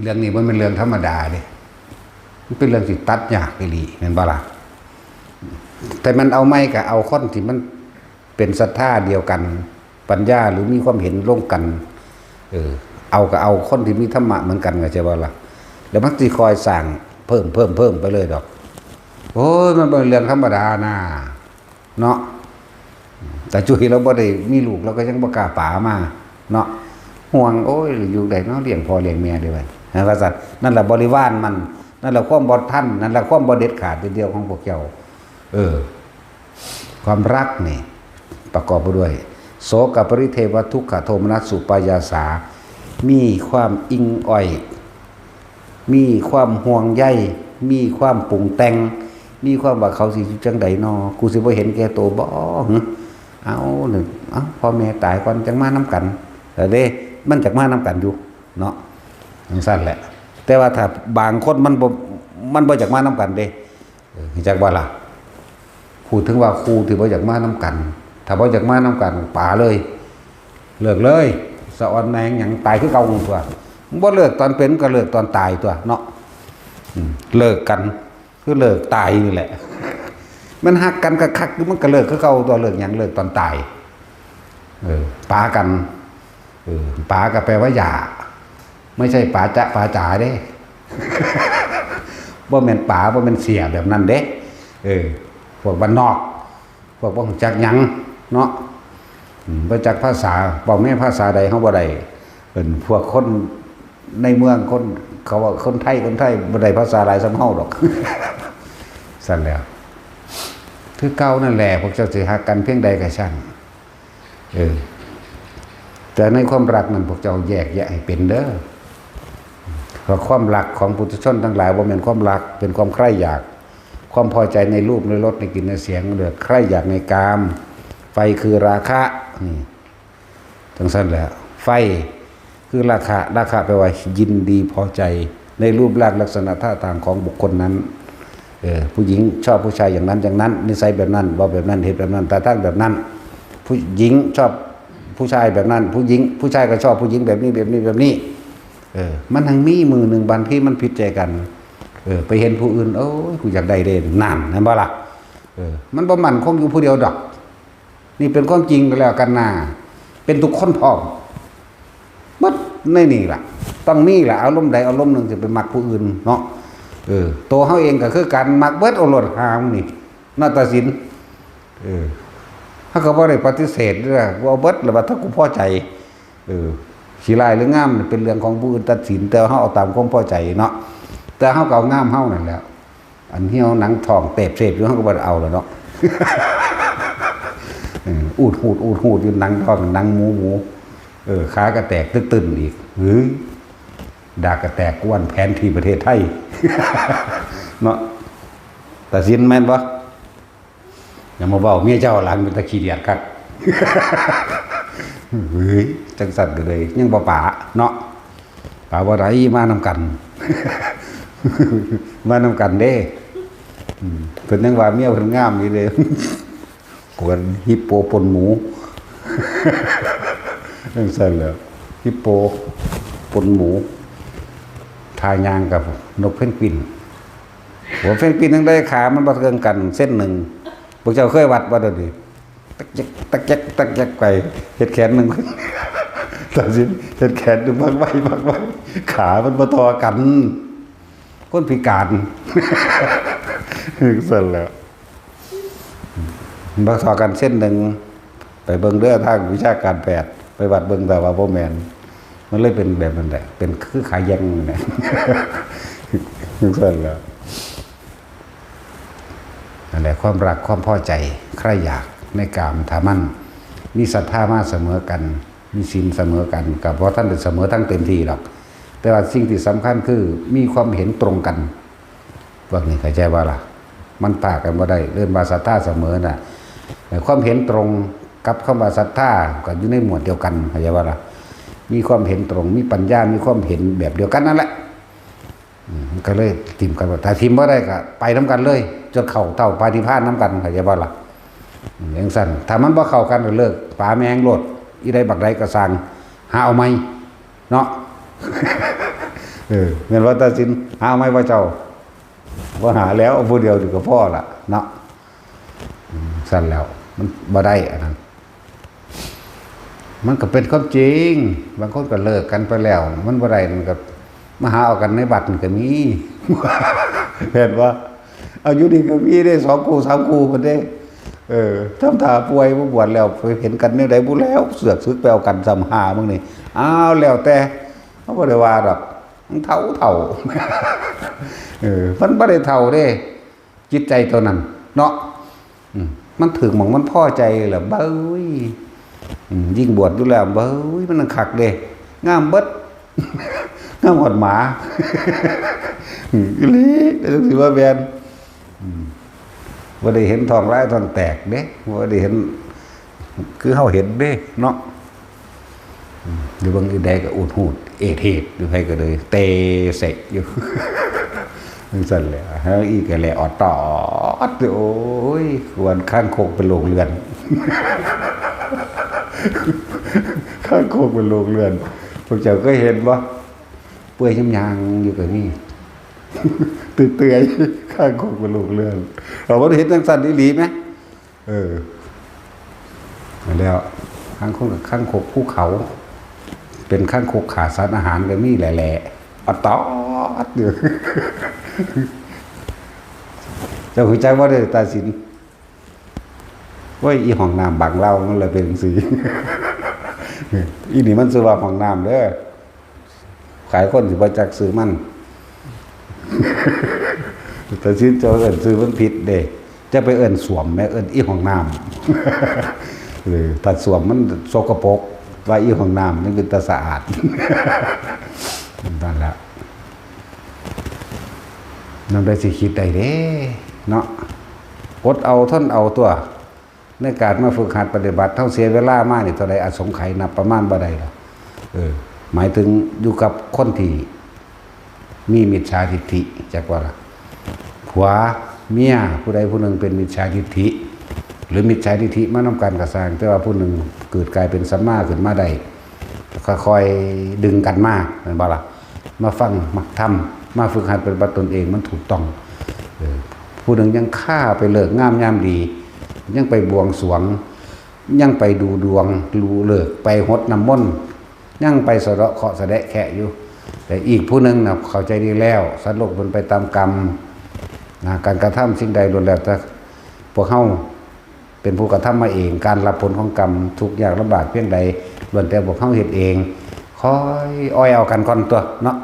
เรื่องนี้มันเป็นเรื่องธรรมดาเด้ มันเป็นเรื่องที่ตัดยากอีหลี แม่นบ่ล่ะ แต่มันเอาไม้ก็เอาคนที่มันเป็นศรัทธาเดียวกัน ปัญญาหรือมีความเห็นร่วมกัน เออ เอาก็เอาคนที่มีธรรมะเหมือนกัน เข้าใจบ่ล่ะ แล้วมันสิคอยสร้างเพิ่ม เพิ่ม เพิ่มไปเลยดอก โอ้ย มันเป็นเรื่องธรรมดานะ เนาะ แต่จุ้ยเราบ่ได้มีลูก เราก็ยังบ่กล้าป๋ามา เนาะ ห่วง โอ้ย อยู่ใดเนาะ เลี้ยงพ่อเลี้ยงแม่ได้ไว้ นะว่าซั่น นั่นแหละบริวารมัน นั่นแหละความบ่ทัน นั่นแหละความบ่เด็ดขาดเดียวของพวกเจ้า เออ ความรักนี่ ประกอบไปด้วย โสกปริเทวทุกขโทมนัสอุปายาสา มีความอิงอ่อย มีความห่วงใย มีความปรุงแต่ง มีความว่าเขาสิอยู่จั่งใดนอ กูสิบ่เห็นแก่ตัวบ่ หึ เอาหนึ่ง เอา พ่อแม่ตายก่อนจั่งมานำกัน แต่เด้ มันจักมานำกันอยู่ เนาะ จั่งซั้นแหละ แต่ว่าถ้าบางคนมันบ่ มันบ่อยากมานำกันเด้ เออ รู้จักบ่ล่ะ พูดถึงว่าคู่ที่บ่อยากมานำกัน ถ้าบ่อยากมานำกัน ป๋าเลย เลิกเลย สะออนแหนงหยัง ตายคือเก่าตัว บ่เลิกตอนเป็นก็เลิกตอนตายตัวเนาะ อืม เลิกกัน คือเลิกตายนี่แหละ มันฮักกันคักๆ อยู่ มันก็เลิกคือเก่าตัว เลิกหยัง เลิกตอนตาย เออ ป๋ากัน เออ ป๋าก็แปลว่าอย่า ไม่ใช่ป๋าจ๊ะป๋าจ๋าเด้ บ่แม่นป๋า บ่แม่นเสี่ยแบบนั้นเด้ เออ พวกบ้านนอก พวกบ่รู้จักหยังเนาะ อืม บ่จักภาษา เว้าแม้ภาษาใดเฮาบ่ได้ เป็นพวกคนในเมือง คน เขาว่าคนไทย คนไทยบ่ได้ภาษาหลายส่ำเฮาดอก ซั่นแหล้ว คือเก่านั่นแหละ พวกเจ้าสิฮักกันเพียงใดก็ช่าง เออ แต่ในความรักนั้นพวกเจ้าแยกแยะให้เป็นเด้อ เพราะความรักของปุถุชนทั้งหลายบ่แม่นความรัก เป็นความใคร่อยาก ความพอใจในรูป ในรส ในกลิ่น ในเสียง เรียกใคร่อยากในกาม ไฟคือราคะ นี่ จั่งซั้นแหละ ไฟคือราคะ ราคะแปลว่ายินดีพอใจในรูปร่างลักษณะท่าทางของบุคคลนั้น เออ ผู้หญิงชอบผู้ชายอย่างนั้นอย่างนั้น นิสัยแบบนั้น เว้าแบบนั้น เฮ็ดแบบนั้น ท่าทางแบบนั้น ผู้หญิงชอบ ผู้ชายแบบนั้น ผู้หญิง ผู้ชายก็ชอบผู้หญิงแบบนี้ แบบนี้ แบบนี้ เออ มันทั้งมีมือหนึ่งบางทีมันผิดใจกัน เออ ไปเห็นผู้อื่น โอ้ย กูอยากได้เด้ นั่น เห็นบ่ล่ะ เออ มันบ่มั่นคงอยู่ผู้เดียวดอก นี่เป็นความจริงก็แล้วกันนะ เป็นทุกคนพร้อม หมดในนี่ล่ะ ต้องมีล่ะ อารมณ์ใดอารมณ์หนึ่งจะไปมักผู้อื่นเนาะ เออ ตัวเขาเองก็คือการมักเบิดเอาโลดหาหมู่นี่ นาฏศิลป์ เออ เขาก็บ่ได้ปฏิเสธเด้อ ว่าเอาเบิดแล้วว่าถ้ากูพอใจ เออ สิร้ายหรืองามเป็นเรื่องของผู้อื่นตัดสิน แต่เขาเอาตามความพอใจเนาะ แต่เขาก็เอางามเขานั่นแหละ อันเหี่ยวหนังท้องเตบเสบอยู่เขาก็บ่ได้เอาแล้วเนาะ เออ อูดหูด อูดหูดอยู่ หนังท้อง หนังหมูหมู เออ ขากระแตกตึกตึนอีก หรือ ดากกระแตกกวนแผนที่ประเทศไทย เนาะ ตัดสินแม่นบ่ อย่ามาเว้าเมียเจ้าหลังเป็นตะขี้เดียดคัก เฮ้ย จังสั่นก็เลย ยังบ่ปาเนาะ ปาบ่ได้ มานำกัน มานำกันเด้ อืม เพิ่นยังว่าเมียเพิ่นงามอยู่เด้ กวนฮิปโปปนหมู จังซั่นแหล้ว ฮิปโปปนหมู ทายางกับนกเพนกวิน หัวเพนกวินทั้งได้ขามันบ่เทิงกันเส้นหนึ่ง พวกเจ้าเคยวัดบ่เดี๋ยวนี้ ตักแยก ตักแยก ตักแยกไป เฮ็ดแขนหนึ่ง ตัดสิน เฮ็ดแขนหนึ่ง บักไว้ บักไว้ ขามันบ่เท่ากัน คนพิการ ซั่นแหล้ว บ่เท่ากันเส้นหนึ่ง ไปเบิ่งเด้อทางวิชาการแพทย์ ไปวัดเบิ่ง แต่ว่าบ่แม่น มันเลยเป็นแบบนั้นแหละ เป็นคือขาแยงนั่นแหละ ซั่นแหล้ว นั่นแหละ ความรัก ความพอใจ ใคร่อยากในกาม ถ้ามันมีศรัทธามาเสมอกัน มีศีลเสมอกัน ก็บ่ทันได้เสมอทั้งเต็มที่หรอก แต่ว่าสิ่งที่สำคัญคือมีความเห็นตรงกัน พวกนี้เข้าใจบ่ล่ะ มันปะกันบ่ได้ เอิ้นว่าศรัทธาเสมอน่ะ แต่ความเห็นตรงกับคำว่าศรัทธาก็อยู่ในหมวดเดียวกัน เข้าใจบ่ล่ะ มีความเห็นตรง มีปัญญา มีความเห็นแบบเดียวกันนั่นแหละ อืม มันก็เลยถิ่มกันว่า ถ้าถิ่มบ่ได้ก็ไปนำกันเลย จนเข้าเต้าปานิพพานนำกัน เข้าใจบ่ล่ะ อืม จังซั่น ถ้ามันบ่เข้ากันก็เลิก ปาแม่งโลด อีใดบักใดก็ซ่าง หาเอาใหม่ เนาะ เออ แม่นว่าตัดสิน หาเอาใหม่ว่าเจ้า บ่หาแล้ว เอาผู้เดียวนี่ก็พอละเนาะ อืม ซั่นแล้ว มันบ่ได้อันนั้น มันก็เป็นความจริง บางคนก็เลิกกันไปแล้ว มันบ่ได้ มันก็มาหาเอากันในวัดนี่ก็มี แม่นบ่ เอาอยู่นี่ก็มีเด้ สองคู่ สามคู่พุ้นเด้ เออ ทำท่าป่วย บ่บวชแล้ว ไปเห็นกันแนวใดบุแล้ว เสือกสึกไปเอากันซ้ำ หามึงนี่ อ้าว แล้วแต่ เขาบ่ได้ว่าดอก มันเฒ่า เฒ่า เออ มันบ่ได้เฒ่าเด้ จิตใจตัวนั้น เนาะ อืม มันถืกหม่องมันพอใจแหละ เบ้ย อืม ยิ่งบวชอยู่แล้ว เบ้ย มันคักเด้ งามเบิด งามฮอดหมา อืม อีหลี จังสิว่าแม่น อืม บ่ได้เห็นท้องลายท้องแตกเด้ บ่ได้เห็น คือเฮาเห็นเด้ เนาะ อืม อยู่เบิ่งอีใดก็อูดฮูด เอดเฮดอยู่ ไผก็เลยเตะเสะอยู่ จังซั่นแหละ เฮาอีกก็แลออดตอด โอ้ย ควรคางคกเป็นโรคเลือด คางคกเป็นโรคเลือด พวกเจ้าเคยเห็นบ่ เปื่อยยางๆอยู่ก็มี เตื่อยๆ คางคกเป็นโรคเลือด เอาบ่เห็นจังซั่นอีหลีแหม เออ แล้ว คางคก คางคกภูเขา เป็นคางคกขาดสารอาหารก็มีแหละๆ ออดตอดอยู่ เจ้าฮู้จักบ่เด้อ ตาสิน โอ้ย อีห้องน้ำบังลาวมันเลยเป็นจังซี่ อีนี่มันชื่อว่าห้องน้ำเด้อ ขายคนสิบ่จักชื่อมัน แต่สิเจ้าเอิ้นชื่อมันผิดเด้ จะไปเอิ้นส้วมแหม เอิ้นอีห้องน้ำ เออ ถ้าส้วมมันสกปรก ว่าอีห้องน้ำมันเป็นตาสะอาด นั่นแหละ นำได้สิคิดได้เด้ เนาะ อดเอาทนเอาตัว ในการมาฝึกหัดปฏิบัติ เฮาเสียเวลามานี่เท่าใด อสงไขยนับประมาณบ่ได้หรอก เออ หมายถึงอยู่กับคนที่มีมิจฉาทิฏฐิ จักว่าล่ะ ผัวเมียผู้ใดผู้หนึ่งเป็นมิจฉาทิฏฐิ หรือมิจฉาทิฏฐิมานำกันก็ซ่าง แต่ว่าผู้หนึ่งเกิดกลายเป็นสัมมาขึ้นมาได้ ก็ค่อยดึงกันมา แม่นบ่ล่ะ มาฟัง มาทำ มาฝึกหัดปฏิบัติตนเอง มันถูกต้อง เออ ผู้หนึ่งยังคาไปฤกษ์งามยามดี ยังไปบวงสรวง ยังไปดูดวง ดูฤกษ์ ไปหดน้ำมนต์ ยังไปสะเดาะเคราะห์สะแดะแคะอยู่ แต่อีกผู้หนึ่งน่ะเข้าใจดีแล้ว สัตว์โลกเป็นไปตามกรรม นะ การกระทำสิ่งใดล้วนแล้วแต่พวกเฮาเป็นผู้กระทำมาเอง การรับผลของกรรม ทุกข์ยากลำบากเพียงใด ล้วนแต่พวกเฮาเฮ็ดเอง ค่อยอ้อยเอากันก่อนตัวเนาะ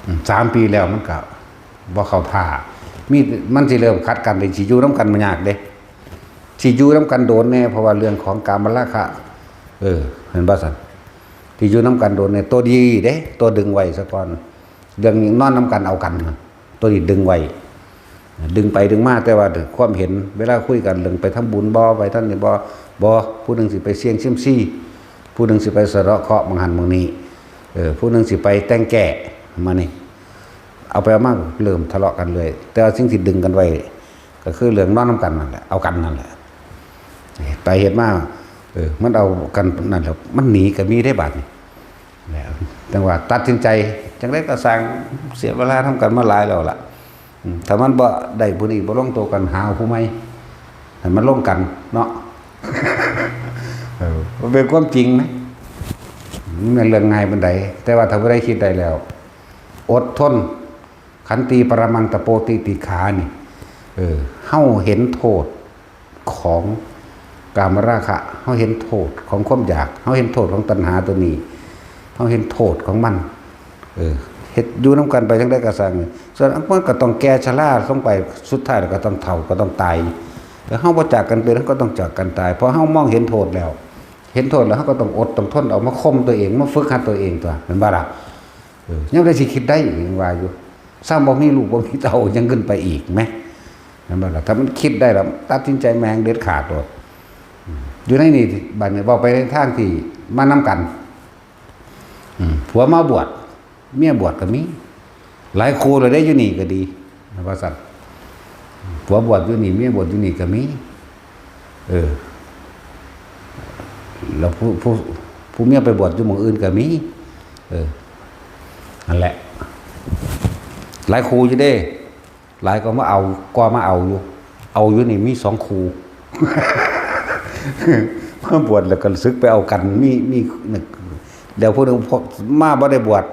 อืม สามปีแล้วมันก็บ่เข้าท่า มี มันสิเริ่มขัดกันเลย สิอยู่นำกันบ่ยากเด้ สิอยู่นำกันโดนแน่ เพราะว่าเรื่องของกามราคะ เออ เห็นบ่ซั่น สิอยู่นำกันโดนแน่ ตัวดีเด้ ตัวดึงไว้ซะก่อน เรื่องนอนนำกันเอากัน ตัวนี้ดึงไว้ ดึงไปดึงมา แต่ว่าความเห็น เวลาคุยกันเรื่องไปทำบุญบ่ ไปทางนี้บ่ บ่ ผู้หนึ่งสิไปเสี่ยงเซียมซี ผู้หนึ่งสิไปสะเดาะเคราะห์หม่องหั้นหม่องนี้ เออ ผู้หนึ่งสิไปแต่งแก้ มานี่ เอาไปเอามาเริ่มทะเลาะกันเรื่อย แต่ว่าสิ่งที่ดึงกันไว้ ก็คือเรื่องนอนนำกันนั่นแหละ เอากันนั่นแหละ ไปเฮ็ดมา เออ มันเอากันนั่นแหละ มันหนีก็มีได้บาดนี้ แล้วจั่งว่าตัดสินใจ จั่งใดก็ซ่าง เสียเวลานำกันมาหลายแล้วล่ะ อืม ถ้ามันบ่ได้ผู้นี้ บ่ลงตัวกัน หาเอาผู้ใหม่ ให้มันลงกันเนาะ เออ มันเป็นความจริงนะ มันเป็นเรื่องง่ายปานใด แต่ว่าถ้าผู้ใดคิดได้แล้ว อดทน ขันติปรมังตะโปติติขานี่ เออ เฮาเห็นโทษของกามราคะ เฮาเห็นโทษของความอยาก เฮาเห็นโทษของตัณหาตัวนี้ เฮาเห็นโทษของมัน เออ เฮ็ดอยู่นำกันไปจั่งใดก็ซ่าง ส่วนมันก็ต้องแก่ชราลงไป สุดท้ายแล้วก็ต้องเฒ่า ก็ต้องตาย แล้วเฮาบ่จากกันเป็น เฮาก็ต้องจากกันตาย เพราะเฮามองเห็นโทษแล้ว เห็นโทษแล้วเฮาก็ต้องอดต้องทน เอามาข่มตัวเอง มาฝึกหัดตัวเองตัว แม่นบ่ล่ะ เออ ยังได้สิคิดได้อีก ยังว่าอยู่ ซ้ำบ่มีลูกบ่มีเต้า ยังขึ้นไปอีกแหม แม่นบ่ล่ะ ถ้ามันคิดได้แล้ว ตัดสินใจแม่งเด็ดขาดโลด อืม อยู่ในนี่ บัดนี้เว้าไปในทางที่มานำกัน อืม ผัวมาบวช เมียบวชก็มี หลายคู่เลยเด้ อยู่นี่ก็ดี ว่าซั่น ผัวบวชอยู่นี่ เมียบวชอยู่นี่ก็มี เออ แล้วผู้ ผู้ ผู้เมียไปบวชอยู่หม่องอื่นก็มี เออ นั่นแหละ หลายคู่อยู่เด้ หลายก็มาเอา ก็มาเอาอยู่ เอาอยู่นี่มีสองคู่ มาบวชแล้วก็สึกไปเอากัน มี มี แล้วผู้หนึ่งพวกมาบ่ได้บวช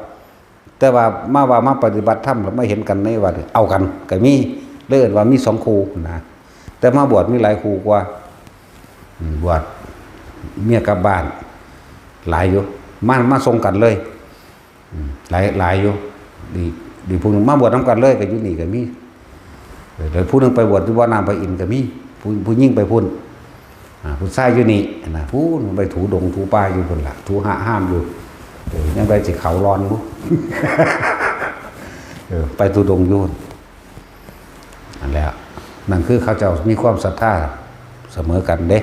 แต่ว่ามาว่ามาปฏิบัติธรรมแล้วมาเห็นกันในวัด เอากันก็มี เลยเอิ้นว่ามีสองคู่นะ แต่มาบวชมีหลายคู่กว่า อืม บวช เมียกลับบ้าน หลายอยู่ มา มาส่งกันเลย อืม หลาย หลายอยู่ ดี ดี ผู้หนึ่งมาบวชนำกันเลย ก็อยู่นี่ก็มี เออ แล้วผู้หนึ่งไปบวชอยู่บ่อน้ำพระอินทร์ก็มี ผู้ ผู้หญิงไปพุ้น อ่า ผู้ชายอยู่นี่นะ พุ้นไปถูดงถูป่าอยู่พุ้นล่ะ ถูหะห้ามอยู่ เออ ยังไปสิเขาร้อนบุ เออ ไปธุดงค์อยู่พุ้น นั่นแหละ นั่นคือเขาเจ้ามีความศรัทธาเสมอกันเด้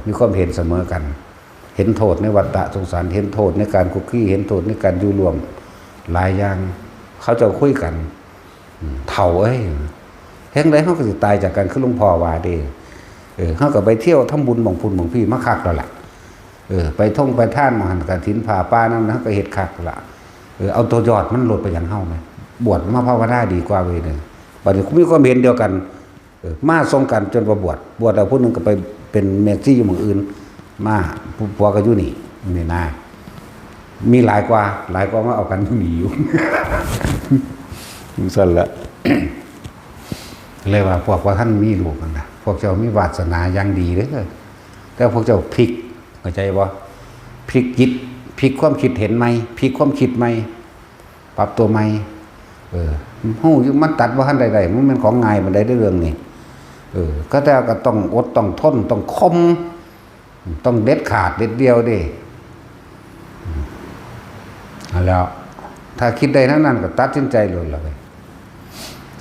มีความเห็นเสมอกัน เห็นโทษในวัฏฏะสงสาร เห็นโทษในการคุกคี เห็นโทษในการอยู่ร่วม หลายอย่าง เขาเจ้าคุยกัน อืม เฒ่าเอ้ย เฮ็ดจั่งใดเฮาก็สิตายจากกันคือหลวงพ่อว่าเด้ เออ เฮาก็ไปเที่ยวทำบุญหม่องพุ้นหม่องพี้มาคักแล้วล่ะ เออ ไปท่องไปทานหม่องหั้นกฐินผ้าป่านั่น เฮาก็เฮ็ดคักละ เออ เอาตัวยอดมันโลด ไปหยังเฮาแหม บวชมาภาวนาดีกว่าเว้ยเด้อ บัดนี้มีความเห็นเดียวกัน เออ มาส่งกันจนว่าบวช บวชแล้วผู้หนึ่งก็ไปเป็นแม่ชีอยู่หม่องอื่น มา ผู้ผัวก็อยู่นี่ นี่นะ มีหลายกว่า หลายกว่ามาเอากันอยู่นี่อยู่ จั่งซั่นละ เลยว่าพวกว่าท่านมีลูกนั่นนะ พวกเจ้ามีวาสนาอย่างดีเด้อ แต่พวกเจ้าพลิก เข้าใจบ่ พลิกจิต พลิกความคิดเห็นใหม่ พลิกความคิดใหม่ ปรับตัวใหม่ เออ ฮู้อยู่ มันตัดบ่ทันได้ได้ มันเป็นของง่ายปานใดเด้อเรื่องนี้ เออ ก็แต่ก็ต้องอด ต้องทน ต้องข่ม ต้องเด็ดขาดเด็ดเดี่ยวเด้ อืม นั่นแหล้ว ถ้าคิดได้แนวนั้นก็ตัดสินใจโลดล่ะเว้ย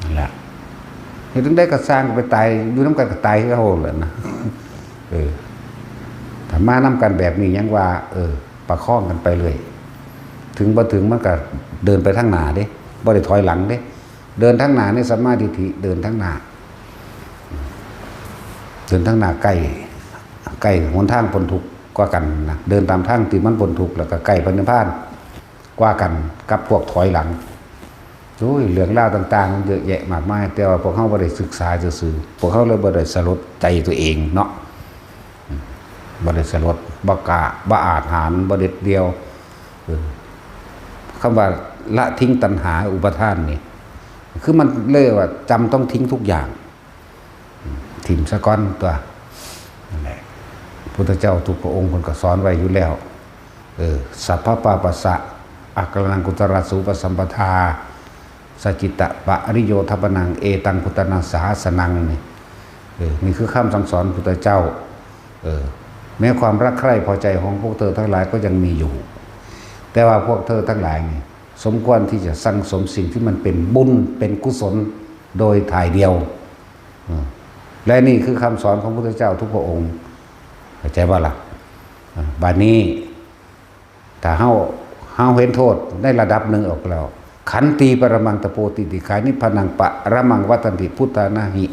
นั่นแหละ เฮ็ดจั่งใดก็ซ่าง ไปตายอยู่นำกันก็ตายคือเก่าแหละนะ เออ ถ้ามานำกันแบบนี้ยังว่า เออ ประคองกันไปเรื่อย ถึงบ่ถึงมันก็เดินไปทางหน้าเด้ บ่ได้ถอยหลังเด้ เดินทางหน้าในสัมมาทิฏฐิ เดินทางหน้า เดินทางหน้าใกล้ ใกล้หนทางพ้นทุกข์กว่ากันนะ เดินตามทางที่มันพ้นทุกข์แล้วก็ใกล้พระนิพพานกว่ากันกับพวกถอยหลัง โอ้ย เรื่องราวต่างๆมันเยอะแยะมากมาย แต่ว่าพวกเขาบ่ได้ศึกษาซื่อๆ พวกเขาเลยบ่ได้สลดใจตัวเองเนาะ บ่ได้สลด บ่กล้า บ่อาจหาญ บ่เด็ดเดี่ยว เออ คำว่าละทิ้งตัณหาอุปาทานนี่ คือมันเลยว่าจำต้องทิ้งทุกอย่าง ถิ่มซะก่อนตัว นั่นแหละ พุทธเจ้าทุกพระองค์เพิ่นก็สอนไว้อยู่แล้ว เออ สัพพปาปัสสะ อักขณังกุศลสูปสัมปทา สจิตตปริโยธปนัง เอตังพุทธนาสาสนัง นี่ เออ นี่คือคำสั่งสอนพุทธเจ้า เออ แม้ความรักใคร่พอใจของพวกเธอทั้งหลายก็ยังมีอยู่ แต่ว่าพวกเธอทั้งหลายนี่ สมควรที่จะสั่งสมสิ่งที่มันเป็นบุญเป็นกุศลโดยถ่ายเดียว อืม และนี่คือคำสอนของพระพุทธเจ้าทุกพระองค์ เข้าใจบ่ล่ะ อ่า บัดนี้ ถ้าเฮา เฮาเห็นโทษในระดับหนึ่งออกแล้ว ขันติปรมังตะโพติติขานิพพานังปรมังวัตตันติพุทธานาหิ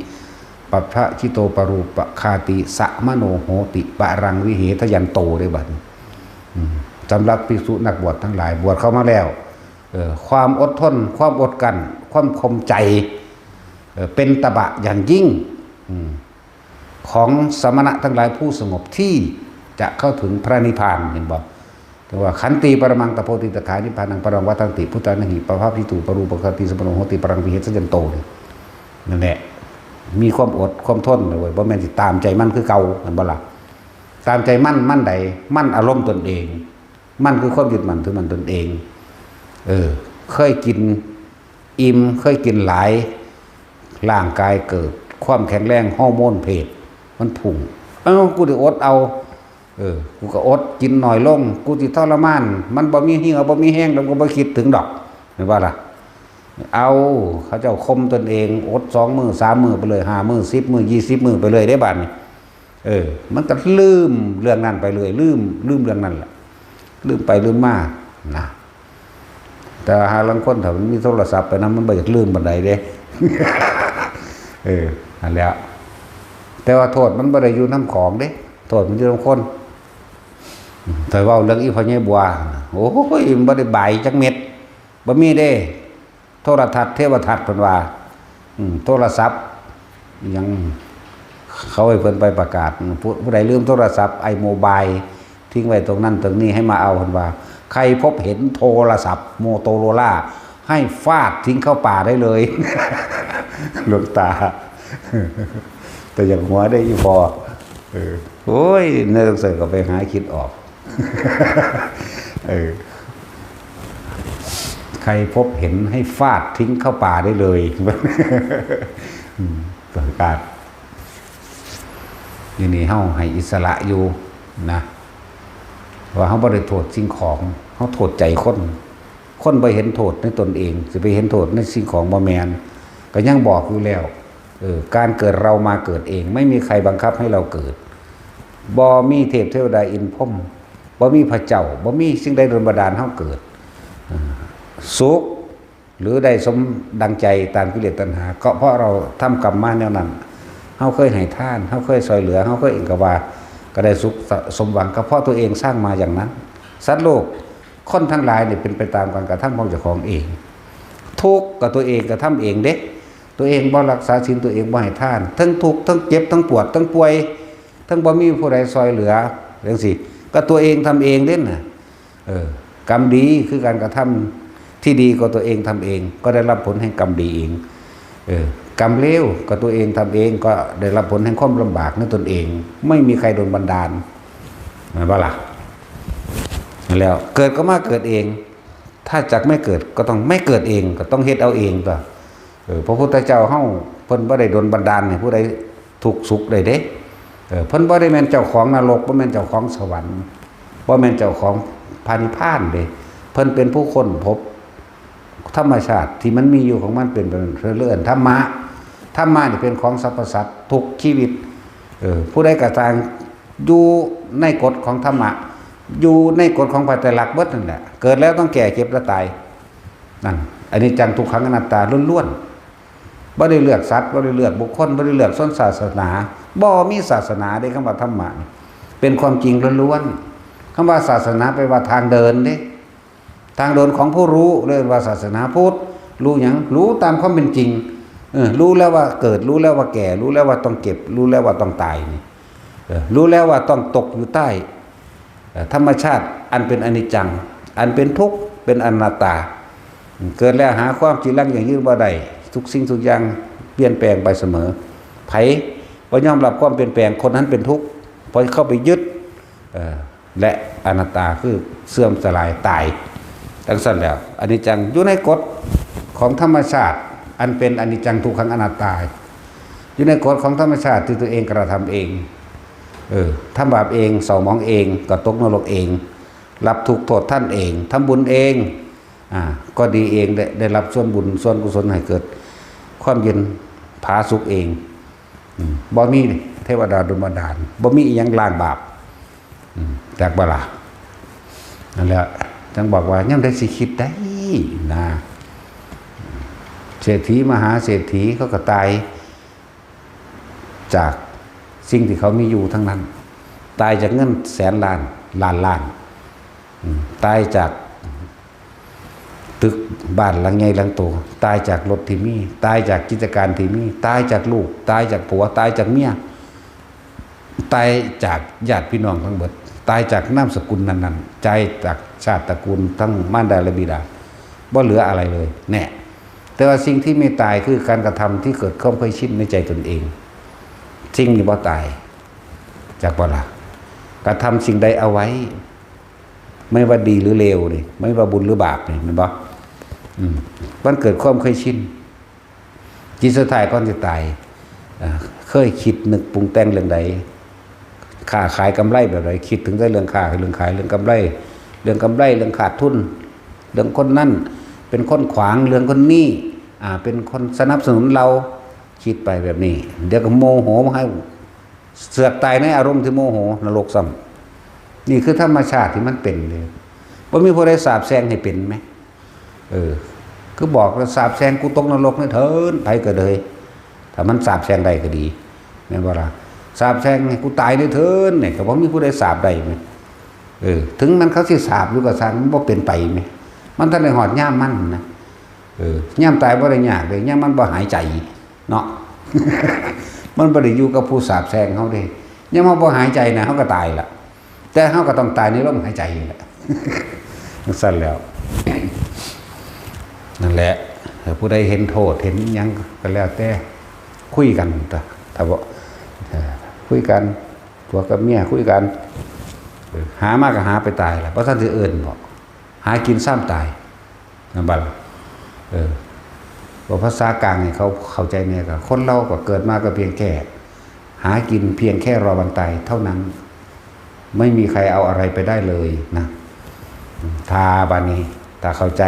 ปัพพะชิโตปรูปคาติสะมโนโหติปรังวิเหทยันโต ได้บัดนี้ อืม สำหรับภิกษุนักบวชทั้งหลาย บวชเข้ามาแล้ว เอ่อ ความอดทน ความอดกลั้น ความข่มใจ เอ่อ เป็นตบะอย่างยิ่ง อืม ของสมณะทั้งหลายผู้สงบที่จะเข้าถึงพระนิพพาน เห็นบ่ แต่ว่าขันติปรมังตะโพติตขานิพพานังปรังวัตตันติพุทธานาหิ ปัพพะชิโตปรูปคาติสะมโนโหติปรังวิเหทยันโต นี่ นั่นแหละ มีความอดความทนเลยเว้ย บ่แม่นสิตามใจมันคือเก่า เห็นบ่ล่ะ ตามใจมัน มันใด มันอารมณ์ตนเอง มันคือความยึดมั่นถือมั่นตนเอง เออ เคยกินอิ่ม เคยกินหลาย ร่างกายเกิดความแข็งแรง ฮอร์โมนเพศมันพุ่ง เอ้า กูได้อดเอา เออ กูก็อดกินน้อยลง กูสิทรมาน มันบ่มีเหี่ยวบ่มีแฮง แล้วกูบ่คิดถึงดอก เห็นบ่ล่ะ เอา เขาเจ้าข่มตนเอง อดสองมื้อสามมื้อไปเลย ห้ามื้อ สิบมื้อ ยี่สิบมื้อไปเลย ได้บัดนี้ เออ มันก็ลืมเรื่องนั้นไปเลย ลืม ลืมเรื่องนั้นแหละ ลืมไปลืมมา นะ แต่ว่าหาลางคนถ้ามันมีโทรศัพท์ไปนำ มันบ่อยากลืมปานใดเด้ เออ นั่นแหละ แต่ว่าโทษมันบ่ได้อยู่นำของเด้ โทษมันอยู่นำคน ถ้าเว้าเรื่องอีพ่อใหญ่บัว โอ้ย มันบ่ได้บายจักเม็ด บ่มีเด้ โทรทัศน์เทวทัศน์เพิ่นว่า อืม โทรศัพท์ ยัง เขาให้เพิ่นไปประกาศ ผู้ ผู้ใดลืมโทรศัพท์ ไอโมบาย ทิ้งไว้ตรงนั้นตรงนี้ ให้มาเอา เพิ่นว่า ใครพบเห็นโทรศัพท์โมโตโรล่า ให้ฟาดทิ้งเข้าป่าได้เลย หลวงตา แต่อย่างหัวได้อยู่พอ เออ โอ้ย ในหนังสือก็ไปหาคิดออก เออ ใครพบเห็นให้ฟาดทิ้งเข้าป่าได้เลย อืม ประกาศ อยู่นี่เฮาให้อิสระอยู่นะ ว่าเฮาบ่ได้โทษสิ่งของ เฮาโทษใจคน คนบ่เห็นโทษในตนเอง สิไปเห็นโทษในสิ่งของบ่แม่น ก็ยังบอกอยู่แล้ว เออ การเกิดเรามาเกิดเอง ไม่มีใครบังคับให้เราเกิด บ่มีเทพเทวดาอินทร์พรหม บ่มีพระเจ้า บ่มีสิ่งใดดลบันดาลเฮาเกิด เออ สุข หรือได้สมดังใจตามกิเลสตัณหา ก็เพราะเราทำกรรมมาแนวนั้น เฮาเคยให้ทาน เฮาเคยช่วยเหลือ เฮาเคยอิหยังก็ว่า ก็ได้สุขสมหวัง ก็เพราะตัวเองสร้างมาอย่างนั้น สัตว์โลก คนทั้งหลายนี่เป็นไปตามการกระทำของเจ้าของเอง ทุกข์ก็ตัวเองกระทำเองเด้ ตัวเองบ่รักษาศีล ตัวเองบ่ให้ทาน ทั้งทุกข์ ทั้งเจ็บ ทั้งปวด ทั้งป่วย ทั้งบ่มีผู้ใดช่วยเหลือ จังซี้ ก็ตัวเองทำเองเด้น่ะ เออ กรรมดีคือการกระทำที่ดีก็ตัวเองทำเอง ก็ได้รับผลแห่งกรรมดีเอง เออ กรรมเลวก็ตัวเองทำเอง ก็ได้รับผลแห่งความลำบากในตนเอง ไม่มีใครดลบันดาล แม่นบ่ล่ะ แล้วเกิดก็มาเกิดเอง ถ้าจักไม่เกิดก็ต้องไม่เกิดเอง ก็ต้องเฮ็ดเอาเองตั๊ว เออ พระพุทธเจ้าเฮาเพิ่นบ่ได้ดลบันดาลให้ผู้ใดทุกข์สุขได้เด้ เออ เพิ่นบ่ได้แม่นเจ้าของนรก บ่แม่นเจ้าของสวรรค์ บ่แม่นเจ้าของพระนิพพานเด้ เพิ่นเป็นผู้ค้นพบธรรมชาติที่มันมีอยู่ของมันเป็นไปเรื่อยๆ ธรรมะ ธรรมะนี่เป็นของสรรพสัตว์ทุกชีวิต เออ ผู้ใดก็ตางอยู่ในกฎของธรรมะ อยู่ในกฎของพระไตรลักษณ์เบิดนั่นแหละ เกิดแล้วต้องแก่เจ็บและตาย นั่น อนิจจังทุกขังอนัตตาล้วน บ่ได้เลือกสัตว์ บ่ได้เลือกบุคคล บ่ได้เลือกชนศาสนา บ่มีศาสนาเด้ คำว่าธรรมะนี่เป็นความจริงล้วนๆ คำว่าศาสนาแปลว่าทางเดินเด้ ทางเดินของผู้รู้ เรียกว่าศาสนาพุทธ รู้หยัง รู้ตามความเป็นจริง เออ รู้แล้วว่าเกิด รู้แล้วว่าแก่ รู้แล้วว่าต้องเจ็บ รู้แล้วว่าต้องตายนี่ เออ รู้แล้วว่าต้องตกอยู่ใต้ เอ่อ ธรรมชาติอันเป็นอนิจจัง อันเป็นทุกข์ เป็นอนัตตา เกิดแล้วหาความจีรังยั่งยืนบ่ได้ ทุกสิ่งทุกอย่างเปลี่ยนแปลงไปเสมอ ไผบ่ยอมรับความเปลี่ยนแปลง คนนั้นเป็นทุกข์ เพราะเข้าไปยึด เอ่อ และอนัตตาคือเสื่อมสลายตาย จังซั่นแล้ว อนิจจังอยู่ในกฎของธรรมชาติ อันเป็นอนิจจังทุกขังอนัตตา อยู่ในกฎของธรรมชาติที่ตัวเองกระทำเอง เออ ทำบาปเอง เศร้าหมองเอง ก็ตกนรกเอง รับทุกข์โทษท่านเอง ทำบุญเอง อ่า ก็ดีเอง ได้ ได้รับส่วนบุญส่วนกุศลให้เกิดความเย็นผาสุกเอง อืม บ่มีเทวดาดลบันดาล บ่มีอิหยังล้างบาป อืม จักบ่ล่ะ นั่นแหละ จังบอกว่ายังได้สิคิดได้นะ เศรษฐีมหาเศรษฐีเขาก็ตาย จากสิ่งที่เขามีอยู่ทั้งนั้น ตายจากเงินแสนล้าน ล้านล้าน อืม ตายจากตึกบ้านหลังใหญ่หลังโต ตายจากรถที่มี ตายจากกิจการที่มี ตายจากลูก ตายจากผัว ตายจากเมีย ตายจากญาติพี่น้องทั้งหมด ตายจากนามสกุลนั้นๆ ตายจากชาติตระกูลทั้งมารดาและบิดา บ่เหลืออะไรเลย แน่ แต่ว่าสิ่งที่ไม่ตายคือการกระทำที่เกิดความเคยชินในใจตนเอง สิ่งนี้บ่ตาย จักบ่ล่ะ กระทำสิ่งใดเอาไว้ ไม่ว่าดีหรือเลวนี่ ไม่ว่าบุญหรือบาปนี่ แม่นบ่ อืม มันเกิดความเคยชิน จิตสุดท้ายก่อนสิตาย เอ่อ เคยคิดนึกปรุงแต่งเรื่องใด ค้าขายกำไรแบบใด คิดถึงแต่เรื่องค้า เรื่องขาย เรื่องกำไร เรื่องกำไร เรื่องขาดทุน เรื่องคนนั้นเป็นคนขวาง เรื่องคนนี้ อ่า เป็นคนสนับสนุนเรา คิดไปแบบนี้ เดี๋ยวก็โมโหมาให้ เสือกตายในอารมณ์ที่โมโห นรกซ้ำ นี่คือธรรมชาติที่มันเป็นเลย บ่มีผู้ใดสาปแช่งให้เป็นไหม เออ คือบอกแล้วสาปแช่งกูตกนรกนี่เถิน ไผก็เลย ถ้ามันสาปแช่งได้ก็ดี แม่นบ่ล่ะ สาปแช่งให้กูตายนี่เถินเนี่ย ก็บ่มีผู้ใดสาปได้ไหม เออ ถึงมันเขาสิสาปอยู่ก็ช่าง มันบ่เป็นไปไหม มันทันได้ฮอดยามมันนะ เออ ยามตายบ่ได้ยากเลย ยามมันบ่หายใจ เนาะ มันบ่ได้อยู่กับผู้สาปแช่งเฮาเด้ ยามเฮาบ่หายใจนะ เฮาก็ตายละ แต่เฮาก็ต้องตายในลมหายใจนี่แหละ จั่งซั่นแล้ว นั่นแหละ ถ้าผู้ใดเห็นโทษ เห็นหยังก็แล้วแต่ คุยกัน ถ้า ถ้าบ่ เอ่อ คุยกัน ผัวกับเมียคุยกัน เออ หามาก็หาไปตายล่ะ บ่ทันสิเอิ้นบ่ หากินซ้ำตาย นั่นบ่ล่ะ เออ ว่าภาษากลางนี่เขาเข้าใจแน่ ก็คนเราก็เกิดมาก็เพียงแค่ หากินเพียงแค่รอวันตายเท่านั้น ไม่มีใครเอาอะไรไปได้เลยนะ ถ้าบาดนี้ ถ้าเข้าใจ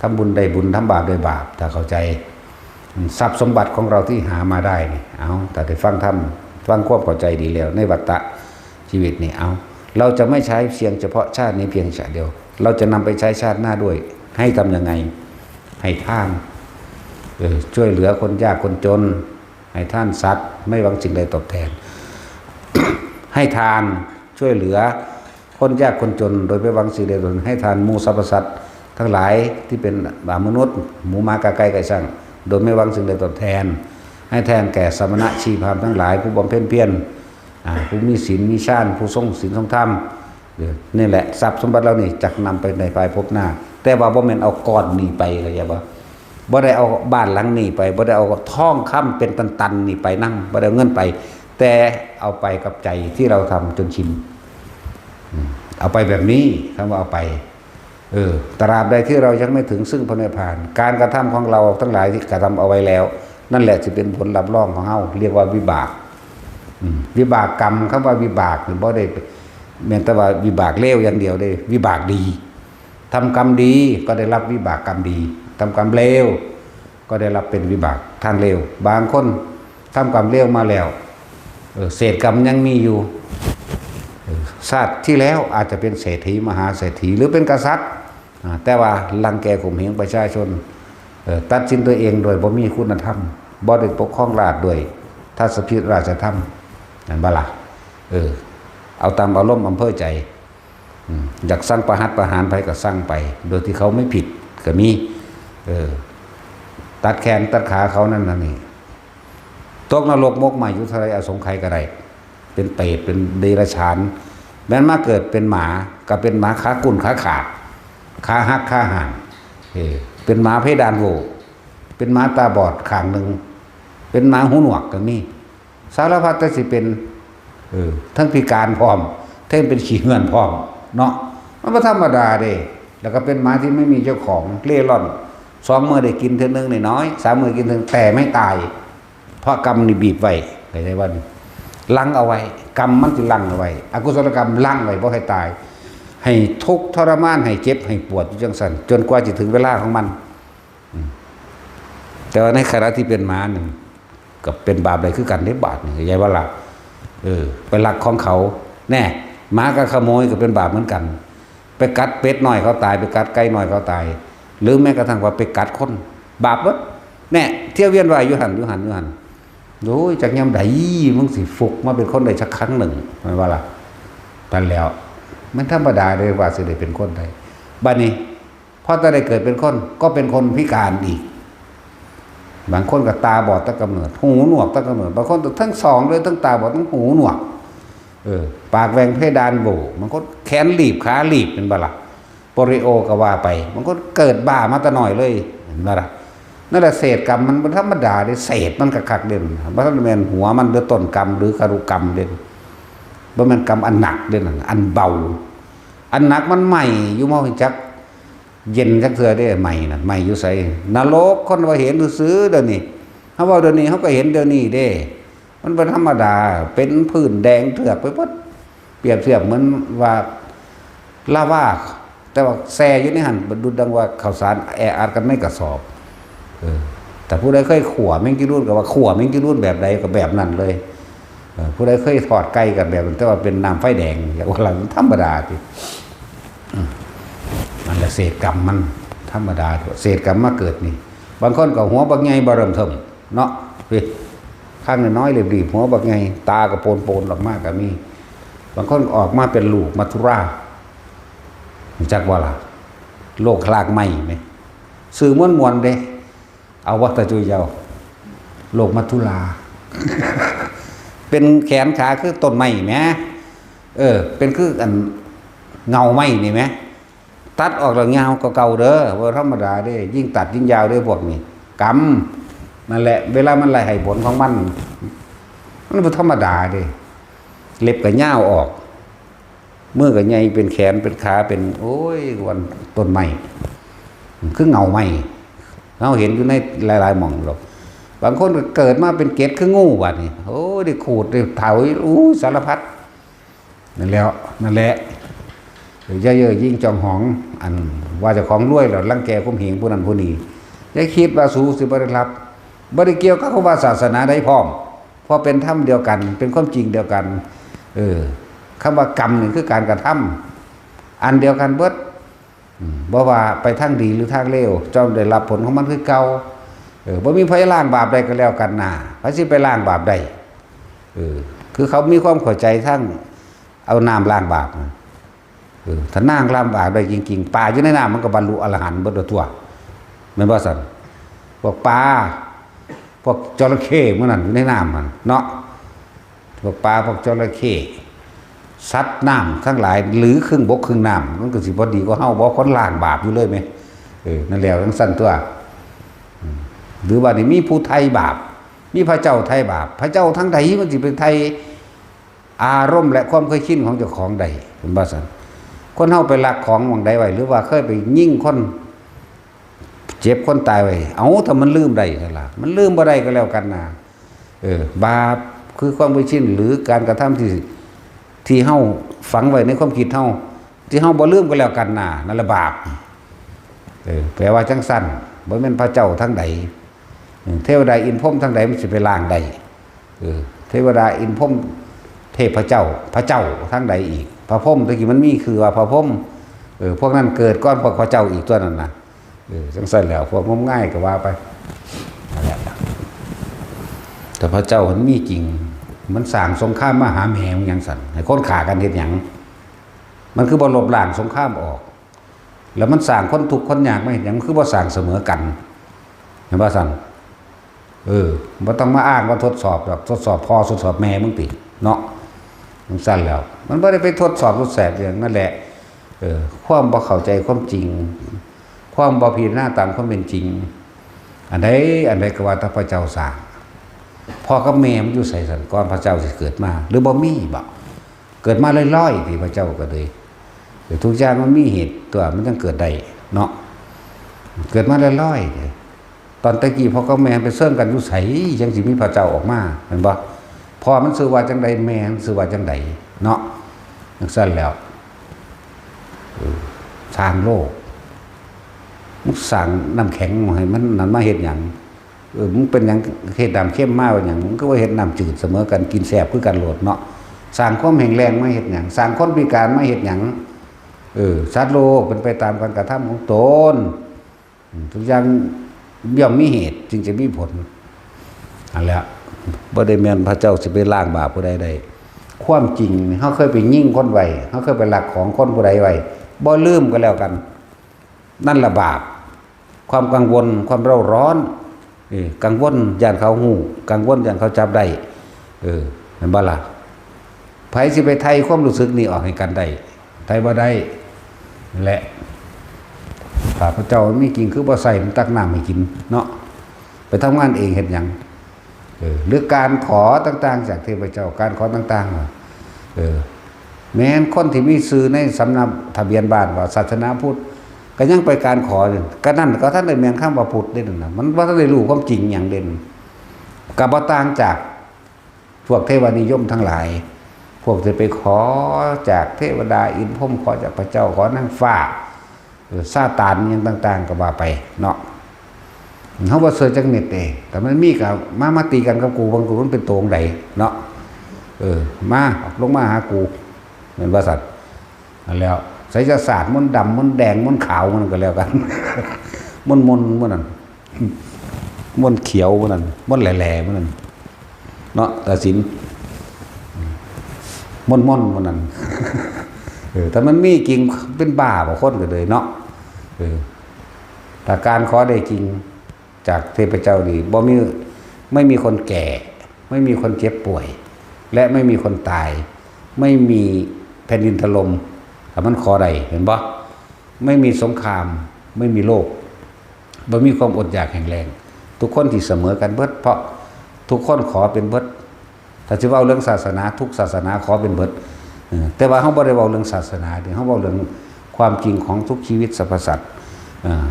ทำบุญได้บุญ ทำบาปได้บาป ถ้าเข้าใจ ทรัพย์สมบัติของเราที่หามาได้นี่ เอา ถ้าได้ฟังธรรม ฟังความเข้าใจดีแล้ว ในวัฏฏะชีวิตนี่ เอา เราจะไม่ใช้เพียงเฉพาะชาตินี้เพียงชาติเดียว เราจะนำไปใช้ชาติหน้าด้วย ให้ทำยังไง ให้ทาน เออ ช่วยเหลือคนยากคนจน ให้ทานสัตว์ ไม่หวังสิ่งใดตอบแทน ให้ทาน ช่วยเหลือ คนยากคนจน โดยไม่หวังสิ่งใดตอบแทน ให้ทานหมู่สรรพสัตว์ทั้งหลายที่เป็นมนุษย์ หมูหมากาไก่ไก่ช่าง โดยไม่หวังสิ่งใดตอบแทน ให้แทนแก่สมณะชีพราหมณ์ทั้งหลาย ผู้บำเพ็ญเพียร อ่า ผู้มีศีลมีฌาน ผู้ทรงศีลทรงธรรม เออ นี่แหละ ทรัพย์สมบัติเหล่านี้จักนำไปในภายภพหน้า แต่ว่าบ่แม่นเอาก้อนนี้ไป เข้าใจบ่ บ่ได้เอาบ้านหลังนี้ไป บ่ได้เอาทองคำเป็นตันๆนี่ไปนำ บ่ได้เอาเงินไป แต่เอาไปกับใจที่เราทำจนชิน อืม เอาไปแบบนี้ คำว่าเอาไป เออ ตราบใดที่เรายังไม่ถึงซึ่งพระนิพพาน การกระทำของเราทั้งหลายที่กระทำเอาไว้แล้ว นั่นแหละสิเป็นผลรับรองของเฮา เรียกว่าวิบาก อืม วิบากกรรม คำว่าวิบากนี่บ่ได้แม่นแต่ว่าวิบากเลวอย่างเดียวเด้ วิบากดี ทำกรรมดีก็ได้รับวิบากกรรมดี ทำกรรมเลวก็ได้รับเป็นวิบากทางเลว บางคนทำกรรมเลวมาแล้ว เออ เศษกรรมยังมีอยู่ เออ ชาติที่แล้วอาจจะเป็นเศรษฐีมหาเศรษฐี หรือเป็นกษัตริย์ อ่า แต่ว่ารังแกข่มเหงประชาชน เออ ตัดสินตัวเองโดยบ่มีคุณธรรม บ่ได้ปกครองราชย์ด้วยทัศพิธราชธรรม นั่นบ่ล่ะ เออ เอาตามอารมณ์อำเภอใจ อืม อยากสั่งประหัตประหารไผก็สั่งไป โดยที่เขาไม่ผิดก็มี เออ ตัดแขนตัดขาเขานั่นนั่นนี่ ตกนรกหมกไหม้อยู่เท่าไรอสงไขยก็ได้ เป็นเปรตเป็นเดรัจฉาน แม้นมาเกิดเป็นหมา ก็เป็นหมาขากุ่นขาขาด ขาหักขาหัน เออ เป็นหมาเพดานโหว่ เป็นหมาตาบอดข้างหนึ่ง เป็นหมาหูหนวกก็มี สารพัดแต่สิเป็น เออ ทั้งพิการพร้อม ทั้งเป็นขี้เหื่อนพร้อม เนาะ มันบ่ธรรมดาเด้ แล้วก็เป็นหมาที่ไม่มีเจ้าของ เร่ร่อน สองมื้อได้กินเทื่อนึงน้อยๆ สามมื้อกินเทื่อนึง แต่ไม่ตาย เพราะกรรมนี่บีบไว้ เข้าใจบ่นี่ ลังเอาไว้ กรรมมันสิลังเอาไว้ อกุศลกรรมลังไว้บ่ให้ตาย ให้ทุกข์ทรมาน ให้เจ็บ ให้ปวดอยู่จั่งซั้น จนกว่าสิถึงเวลาของมัน อืม แต่ว่าในขณะที่เป็นหมานี่ ก็เป็นบาปได้คือกันเด้ บาปนี่ เข้าใจบ่ล่ะ เออ ไปลักของเขา แน่ หมากับขโมยก็เป็นบาปเหมือนกัน ไปกัดเป็ดน้อยเขาตาย ไปกัดไก่น้อยเขาตาย หรือแม้กระทั่งว่าไปกัดคน บาปเบิด แน่ เที่ยวเวียนว่ายอยู่หั่น อยู่หั่น อยู่หั่น โอ้ย จักยามใดมึงสิฟุกมาเป็นคนได้สักครั้งหนึ่ง แม่นบ่ล่ะ นั่นแหล้ว มันธรรมดาเด้ว่าสิได้เป็นคนได้ บัดนี้ พอจะได้เกิดเป็นคน ก็เป็นคนพิการอีก บางคนก็ตาบอดตั้งกำเนิด หูหนวกตั้งกำเนิด บางคนทั้งสองเลย ทั้งตาบอด ทั้งหูหนวก เออ ปากแหว่งเพดานโหว่ บางคนแขนหลีบ ขาหลีบ แม่นบ่ล่ะ โปลิโอก็ว่าไป บางคนเกิดบ้ามาแต่น้อยเลย แม่นบ่ล่ะ นั่นแหละเศษกรรมมันบ่ธรรมดาเด้ เศษมันคักๆเด้ บ่ทันแม่นหัวมันหรือต้นกรรมหรือคารุกรรมเด้ บ่แม่นกรรมอันหนักเด้นั่น อันเบา อันหนักมันไหม้อยู่ บ่ฮู้จักเย็นจักเทื่อเด้ ไหม้น่ะ ไหม้อยู่ไส นรก คนว่าเห็นซื่อๆเดี๋ยวนี้ เฮาเว้าเดี๋ยวนี้ เฮาก็เห็นเดี๋ยวนี้เด้ มันบ่ธรรมดา เป็นผื่นแดงเถือกไปเบิด เปรียบเทียบเหมือนว่าลาวา แต่ว่าแช่อยู่ในหั่น ดุจดังว่าข้าวสารแออัดกันในกระสอบ เออ แต่ผู้ใดเคยขั่วแมงจีนูนก็ว่าขั่วแมงจีนูนแบบใดก็แบบนั้นเลย เออ ผู้ใดเคยทอดไก่ก็แบบนั้น แต่ว่าเป็นน้ำไฟแดง อย่างว่าล่ะ มันธรรมดาติ อืม นั่นแหละเศษกรรมมัน ธรรมดา เศษกรรมมาเกิดนี่ บางคนก็หัวบักใหญ่บ่เริ่มเทิ่ม เนาะ เฮ้ย ข้างน้อยๆ รีบๆ หัวบักใหญ่ ตาก็โปนๆ ออกมาก็มี บางคนก็ออกมาเป็นลูกมัจจุราช รู้จักบ่ล่ะ โลกคลากไม้ไหม ซื่อม่วนๆ เด้ เอาว่าแต่จุยเยา โลกมัจจุรา เป็นแขนขาคือต้นไม้แหม เออ เป็นคืออันเงาไม้นี่แหม ตัดออกแล้วยาวกว่าเก่าเด้อ บ่ธรรมดาเด้ ยิ่งตัดยิ่งยาวเด้พวกนี้ กรรม นั่นแหละ เวลามันไล่ให้ผลของมัน มันบ่ธรรมดาเด้ เล็บก็ยาวออก มือก็ใหญ่เป็นแขนเป็นขาเป็น โอ้ย วันต้นไม้ คือเงาไม้ เราเห็นอยู่ในหลายๆ หม่องหรอก บางคนก็เกิดมาเป็นเกล็ดคืองูบัดนี้ โอ้ย ได้ขูด ได้เถา อู้ สารพัด นั่นแหล้ว นั่นแหละ อย่าเย่อหยิ่งจองหอง อันว่าเจ้าของรวยแล้วรังแกข่มเหงผู้นั้นผู้นี้ อย่าคิดว่าสูสิบ่ได้รับ บ่ได้เกี่ยวกับคำว่าศาสนาใดพร้อม เพราะเป็นธรรมเดียวกัน เป็นความจริงเดียวกัน เออ คำว่ากรรมนี่คือการกระทำ อันเดียวกันเบิด อืม บ่ว่าไปทางดีหรือทางเลว ย่อมได้รับผลของมันคือเก่า เออ บ่มีไผล้างบาปได้ก็แล้วกันนะ ไผสิไปล้างบาปได้ เออ คือเขามีความเข้าใจทางเอาน้ำล้างบาปนะ เออ ถ้าน้ำล้างบาปได้จริงๆ ปลาอยู่ในน้ำมันก็บรรลุอรหันต์เบิดแล้วตั๊ว แม่นบ่ซั่น พวกปลา พวกจระเข้หมู่นั้นอยู่ในน้ำหั่นเนาะ พวกปลา พวกจระเข้ สัตว์น้ำทั้งหลาย หรือครึ่งบกครึ่งน้ำ มันก็สิบ่ดีกว่าเฮาบ่ คนล้างบาปอยู่เลยแหม เออ นั่นแหละ จั่งซั้นตั๊ว อืม หรือว่านี่มีผู้ไถ่บาป มีพระเจ้าไถ่บาป พระเจ้าทางใดมันสิไปไถ่อารมณ์และความเคยชินของเจ้าของได้ เห็นบ่ซั่น คนเฮาไปลักของหม่องใดไว้ หรือว่าเคยไปยิงคน เจ็บคนตายไว้ เอ้า ถ้ามันลืมได้ซั่นล่ะ มันลืมบ่ได้ก็แล้วกันนะ เออ บาปคือความเคยชิน หรือการกระทำที่ ที่เฮาฝังไว้ในความคิดเฮา ที่เฮาบ่ลืมก็แล้วกันนะ นั่นแหละบาป เออ แปลว่าจั่งซั้น บ่แม่นพระเจ้าทางใด เออ เทวดาอินทร์พรหมทางใดมันสิไปล้างได้ เออ เทวดาอินทร์พรหมเทพเจ้า พระเจ้าทางใดอีก พระพรหมตะกี้มันมีคือว่าพระพรหม เออ พวกนั้นเกิดก่อนพวกพระเจ้าอีกตั๊วนั้นนะ เออ จังซั่นแหล้ว พวกงมงายก็ว่าไป นั่นแหละ แต่พระเจ้ามันมีจริง มันสร้างสงครามมาหาแม่มันหยังซั่น ให้คนฆ่ากันเฮ็ดหยัง มันคือบ่ลบล้างสงครามออก แล้วมันสร้างคนทุกข์คนยากมาเฮ็ดหยัง มันคือบ่สร้างเสมอกัน เห็นบ่ซั่น เออ บ่ต้องมาอ้างว่าทดสอบดอก ทดสอบพ่อทดสอบแม่มึงติ เนาะ จังซั่นแหล้ว มันบ่ได้ไปทดสอบทดสอบหยัง นั่นแหละ เออ ความบ่เข้าใจความจริง ความบ่พิจารณาตามความเป็นจริง อันใด อันใดก็ว่าแต่พระเจ้าสร้าง พ่อกับแม่มันอยู่ไสซั่น ก่อนพระเจ้าสิเกิดมา หรือบ่มีบ่ เกิดมาลอยๆ ติ พระเจ้าก็เลย เออ ทุกอย่างมันมีเหตุตัว มันจั่งเกิดได้ เนาะ เกิดมาลอยๆ เด้ ตอนแต่กี้พ่อกับแม่ไปเซิ่งกันอยู่ไส จั่งสิมีพระเจ้าออกมา แม่นบ่ พ่อมันชื่อว่าจั่งใด แม่มันชื่อว่าจั่งใด เนาะ จั่งซั่นแหล้ว เออ สร้างโลก มึงสร้างน้ำแข็งให้มันนั่นมาเฮ็ดหยัง เออ มึงเป็นหยังเฮ็ดน้ำเค็มมาว่าหยัง มึงก็ว่าเฮ็ดน้ำจืดเสมอกัน กินแซ่บคือกันโลดเนาะ สร้างความแห้งแล้งมาเฮ็ดหยัง สร้างคนพิการมาเฮ็ดหยัง เออ สัตว์โลกเป็นไปตามการกระทำของตน อืม ทุกอย่างย่อมมีเหตุจึงจะมีผล อันแหละบ่ได้แม่นพระเจ้าสิไปล้างบาปผู้ใดได้ ความจริงนี่ เฮาเคยไปยิงคนไว้ เฮาเคยไปลักของคนผู้ใดไว้ บ่ลืมก็แล้วกัน นั่นละบาป ความกังวล ความเร่าร้อน เออ กังวลย้านเขาฮู้ กังวลย้านเขาจับได้ เออ แม่นบ่ล่ะ ไผสิไปไถ่ความรู้สึกนี่ออกให้กันได้ ไถ่บ่ได้ นั่นแหละ ถ้าพระเจ้ามีจริงคือบ่ใส่มันตักน้ำให้กินเนาะ ไปทำงานเองเฮ็ดหยัง เออ หรือการขอต่างๆ จากเทพเจ้า การขอต่างๆ ว่า เออ แม้นคนที่มีชื่อในสำเนาทะเบียนบ้านว่าศาสนาพุทธ ก็ยังไปการขออยู่ ก็นั่นก็ท่านได้แม่นคำว่าพุทธเด้นั่นน่ะ มันบ่ทันได้รู้ความจริงหยังเด้ ก็บ่ต่างจากพวกเทวานิยมทั้งหลาย พวกที่ไปขอจากเทวดาอินทร์พรหม ขอจากพระเจ้า ขอนางฟ้า เออ ซาตานหยังต่างๆ ก็ว่าไปเนาะ เฮาบ่เชื่อจักเม็ดเด้ แต่มันมีก็มา มาตีกันกับกู เบิ่งกูมันเป็นโตจั่งใดเนาะ เออ มา ลงมาหากู แม่นว่าซั่น นั่นแหล้ว ไสยศาสตร์มนต์ดำ มนต์แดง มนต์ขาวมันก็แล้วกัน มนต์มนต์มันนั่น มนต์เขียวมันนั่น มนต์แหล่ๆมันนั่น เนาะ ตาสิน มนต์มนต์มันนั่น เออ แต่มันมีจริง เป็นบ้าบ่คนก็เลยเนาะ เออ ถ้าการขอได้จริงจากเทพเจ้านี่ บ่มี ไม่มีคนแก่ ไม่มีคนเจ็บป่วย และไม่มีคนตาย ไม่มีแผ่นดินถล่ม ถ้ามันขอได้ เห็นบ่ ไม่มีสงคราม ไม่มีโรค บ่มีความอดอยากแห้งแล้ง ทุกคนที่เสมอกันเบิด เพราะทุกคนขอเป็นเบิด ถ้าสิเว้าเรื่องศาสนา ทุกศาสนาขอเป็นเบิด เออ แต่ว่าเฮาบ่ได้เว้าเรื่องศาสนาเด้ เฮาเว้าเรื่องความจริงของทุกชีวิตสรรพสัตว์ เออ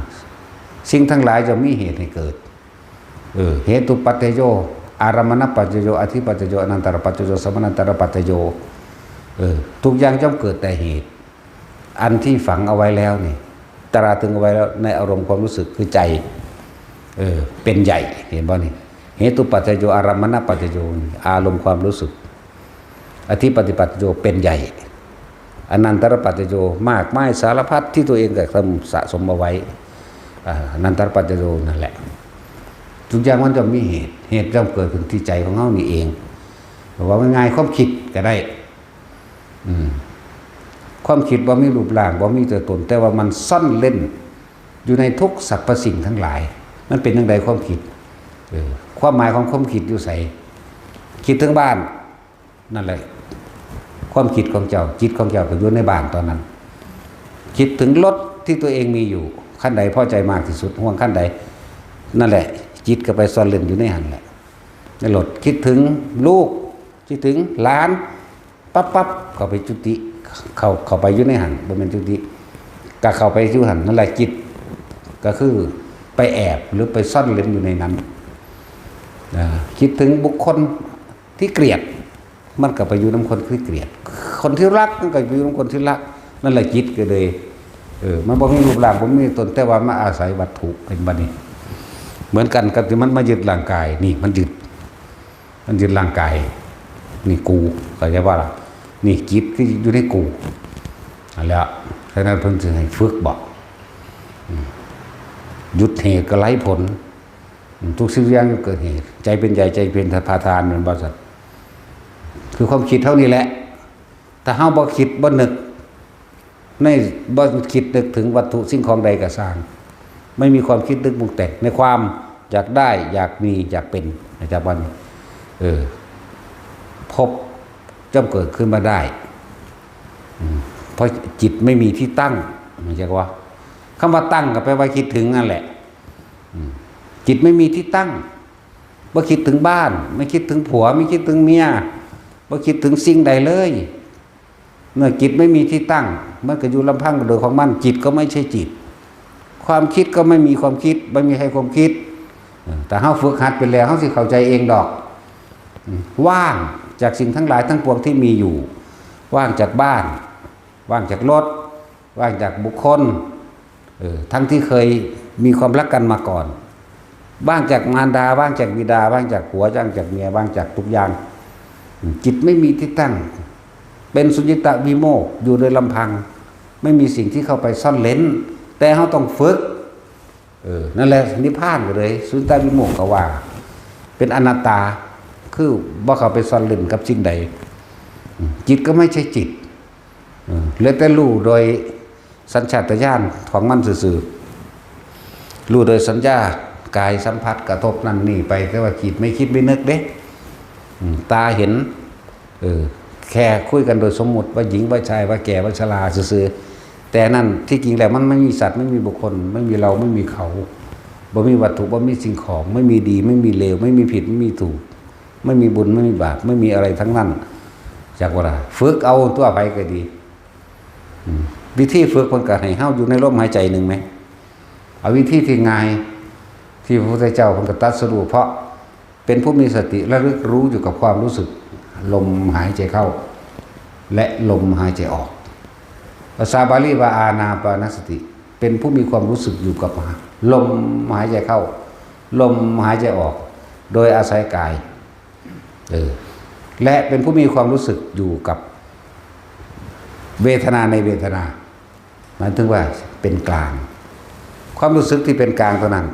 สิ่งทั้งหลายจะมีเหตุให้เกิด เออ เหตุปัจจโย อารมณปัจจโย อธิปัจจโย อนันตรปัจจโย สมนันตรปัจจโย เออ ทุกอย่างย่อมเกิดแต่เหตุ อันที่ฝังเอาไว้แล้วนี่ ตราตรึงเอาไว้แล้วในอารมณ์ความรู้สึกคือใจ เออ เป็นใหญ่ เห็นบ่นี่ เหตุปัจจโย อารมณปัจจโย อารมณ์ความรู้สึก อธิปฏิปัจจโย เป็นใหญ่ อนันตรปัจจโย มากมายสารพัดที่ตัวเองก็สะสมเอาไว้ อ่า อนันตรปัจจโยนั่นแหละ ทุกอย่างมันจะมีเหตุ เหตุย่อมเกิดขึ้นที่ใจของเฮานี่เอง ว่าง่ายๆ ความคิดก็ได้ อืม ความคิดบ่มีรูปร่าง บ่มีตัวตน แต่ว่ามันซ่อนเร้นอยู่ในทุกสรรพสิ่งทั้งหลาย มันเป็นจั่งใดความคิด เออ ความหมายของความคิดอยู่ไส คิดถึงบ้าน นั่นแหละ ความคิดของเจ้า จิตของเจ้าก็อยู่ในบ้านตอนนั้น คิดถึงรถที่ตัวเองมีอยู่ คันใดพอใจมากที่สุด ห่วงคันใด นั่นแหละ จิตก็ไปซ่อนเร้นอยู่ในหั้นแหละ ในรถ คิดถึงลูก คิดถึงหลาน ปั๊บปั๊บ เข้าไปจุติ เข้า เข้าไปอยู่ในหั้น บ่แม่นจุติ ก็เข้าไปอยู่หั้น นั่นแหละ จิต ก็คือไปแอบหรือไปซ่อนเร้นอยู่ในนั้น อ่า คิดถึงบุคคลที่เกลียด มันก็ไปอยู่นำคนที่เกลียด คนที่รักมันก็ไปอยู่นำคนที่รัก นั่นแหละ จิตก็เลย เออ มันบ่มีรูปร่าง บ่มีตน แต่ว่ามาอาศัยวัตถุ เห็นบ่นี่ เหมือนกันกับที่มันมายึดร่างกาย นี่ มันยึด มันยึดร่างกาย นี่กู เข้าใจบ่ล่ะ นี่จิตคืออยู่ในกู อันแล้ว ฉะนั้นเพิ่นจึงให้ฝึกบ่ อืม หยุดเหตุก็ไร้ผล ทุกสิ่งทุกอย่างเกิดเหตุ ใจเป็นใหญ่ ใจเป็นประธาน แม่นบ่ซั่น คือความคิดเฮานี่แหละ ถ้าเฮาบ่คิดบ่นึก ใน บ่คิดนึกถึงวัตถุสิ่งของใดก็ซ่าง ไม่มีความคิดนึกปรุงแต่งในความอยากได้ อยากมี อยากเป็น อาจารย์ว่านี่ เออ ภพย่อมเกิดขึ้นมาได้ อืม เพราะจิตไม่มีที่ตั้ง เข้าใจบ่ คำว่าตั้งก็แปลว่าคิดถึงนั่นแหละ อืม จิตไม่มีที่ตั้ง บ่คิดถึงบ้าน ไม่คิดถึงผัว ไม่คิดถึงเมีย บ่คิดถึงสิ่งใดเลย เมื่อจิตไม่มีที่ตั้ง มันก็อยู่ลำพังโดยของมัน จิตก็ไม่ใช่จิต ความคิดก็ไม่มีความคิด ไม่มีใครความคิด เออ แต่เฮาฝึกหัดไปแล้ว เฮาสิเข้าใจเองดอก อืม ว่างจากสิ่งทั้งหลายทั้งปวงที่มีอยู่ ว่างจากบ้าน ว่างจากรถ ว่างจากบุคคล เออ ทั้งที่เคยมีความรักกันมาก่อน ว่างจากมารดา ว่างจากบิดา ว่างจากผัว ว่างจากเมีย ว่างจากทุกอย่าง อืม จิตไม่มีที่ตั้ง เป็นสุญญตวิโมกข์ อยู่โดยลำพัง ไม่มีสิ่งที่เข้าไปซ่อนเร้น แต่เฮาต้องฝึก เออ นั่นแหละนิพพานก็เลย สุญญตวิโมกข์ก็ว่า เป็นอนัตตา คือบ่เข้าไปซ่อนเร้นกับสิ่งใด อืม จิตก็ไม่ใช่จิต เออ เหลือแต่รู้โดยสัญชาตญาณของมันซื่อๆ รู้โดยสัญญา กายสัมผัสกระทบนั่นนี่ไป แต่ว่าจิตไม่คิดไม่นึกเด้ อืม ตาเห็น เออ แค่คุยกันโดยสมมุติว่าหญิงว่าชาย ว่าแก่ว่าชราซื่อๆ แต่นั่นที่จริงแล้วมันไม่มีสัตว์ ไม่มีบุคคล ไม่มีเรา ไม่มีเขา บ่มีวัตถุ บ่มีสิ่งของ ไม่มีดี ไม่มีเลว ไม่มีผิด ไม่มีถูก ไม่มีบุญ ไม่มีบาป ไม่มีอะไรทั้งนั้น จักว่าล่ะ ฝึกเอาตัวไปก็ดี อืม วิธีฝึกเพิ่นก็ให้เฮาอยู่ในลมหายใจหนึ่งไหม เอาวิธีที่ง่าย ที่พระพุทธเจ้าเพิ่นก็ตรัสรู้ เพราะเป็นผู้มีสติระลึกรู้อยู่กับความรู้สึก ลมหายใจเข้า และลมหายใจออก ภาษาบาลีว่าอานาปานสติ เป็นผู้มีความรู้สึกอยู่กับลมหายใจเข้า ลมหายใจออก โดยอาศัยกาย เออ และเป็นผู้มีความรู้สึกอยู่กับเวทนาในเวทนา หมายถึงว่าเป็นกลาง ความรู้สึกที่เป็นกลางเท่านั้น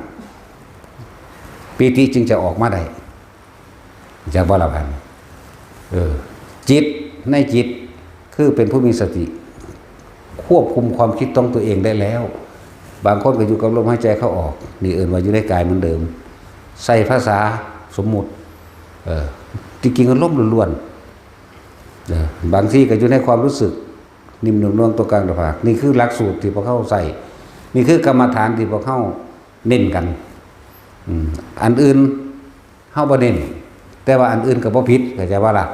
ปีติจึงจะออกมาได้ จะบ่ละพัน เออ จิตในจิต คือเป็นผู้มีสติ ควบคุมความคิดของตัวเองได้แล้ว บางคนก็อยู่กับลมหายใจเข้าออก นี่เอิ้นว่าอยู่ในกายเหมือนเดิม ใส่ภาษาสมมุติ เออ ที่จริงก็ลมล้วนๆ เออ บางทีก็อยู่ในความรู้สึก นิ่มนุ่มนวลตรงกลางหน้าผาก นี่คือหลักสูตรที่พวกเขาใส่ นี่คือกรรมฐานที่พวกเขาเน้นกัน อืม อันอื่น เฮาบ่เน้น แต่ว่าอันอื่นก็บ่ผิด เข้าใจบ่ล่ะ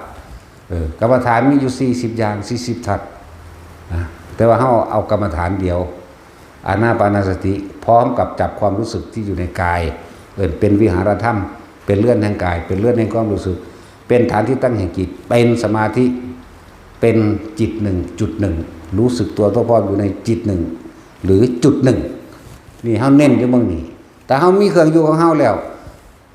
เออ กรรมฐานมีอยู่สี่สิบอย่าง สี่สิบทัศน์ นะ แต่ว่าเฮาเอากรรมฐานเดียว อานาปานสติ พร้อมกับจับความรู้สึกที่อยู่ในกาย เอิ้นเป็นวิหารธรรม เป็นเรือนแห่งกาย เป็นเรือนแห่งความรู้สึก เป็นฐานที่ตั้งแห่งจิต เป็นสมาธิ เป็นจิตหนึ่งจุดหนึ่ง รู้สึกตัวทั่วพร้อมอยู่ในจิตหนึ่ง หรือจุดหนึ่ง นี่เฮาเน้นอยู่เบิ่งนี่ แต่เฮามีเครื่องอยู่ของเฮาแล้ว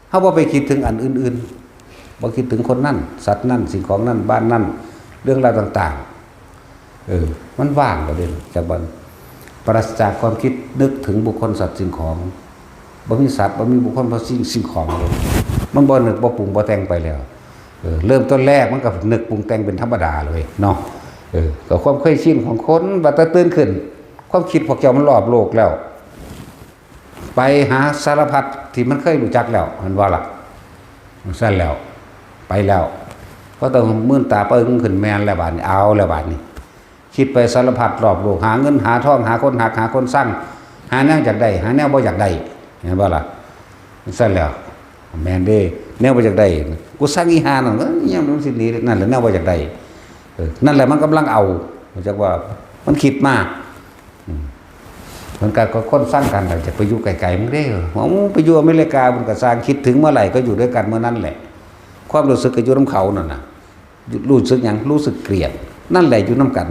เฮาบ่ไปคิดถึงอันอื่นๆ บ่คิดถึงคนนั่น สัตว์นั่น สิ่งของนั่น บ้านนั่น เรื่องราวต่างๆ เออ มันว่างแล้วเด้ จากบัด ปราศจากความคิดนึกถึงบุคคล สัตว์ สิ่งของ บ่มีสัตว์ บ่มีบุคคล บ่สิ่ง สิ่งของเลย มันบ่นึก บ่ปรุง บ่แต่งไปแล้ว เออ เริ่มต้นแรกมันก็นึกปรุงแต่งเป็นธรรมดาเลยเนาะ เออ ก็ความเคยชินของคน บัดแต่ตื่นขึ้น ความคิดพวกเจ้ามันรอบโลกแล้ว ไปหาสารพัดที่มันเคยรู้จักแล้ว แม่นบ่ล่ะ ซั่นแล้ว ไปแล้ว พอต้องมื่นตาปึ้งขึ้น แม่นแล้วบาดนี้ เอาแล้วบาดนี้ คิดไปสารพัดรอบโลก หาเงินหาทอง หาคนฮัก หาคนซัง หาแนวอยากได้ หาแนวบ่อยากได้ แม่นบ่ล่ะ ซั่นแล้ว แม่นเด้ แนวบ่อยากได้ กูซังอีห่านั่น เอ้ย ยังมันสิหนี นั่นแหละแนวบ่อยากได้ เออ นั่นแหละมันกำลังเอา จักว่ามันคิดมา อืม มันก็ ก็คนซังกันน่ะ จะไปอยู่ไกลๆ มึงเด้ เอาไปอยู่อเมริกา มันก็สร้าง คิดถึงเมื่อไหร่ก็อยู่ด้วยกันเมื่อนั้นแหละ ความรู้สึกก็อยู่นำเขานั่นน่ะ รู้สึกหยัง รู้สึกเกลียด นั่นแหละอยู่นำกัน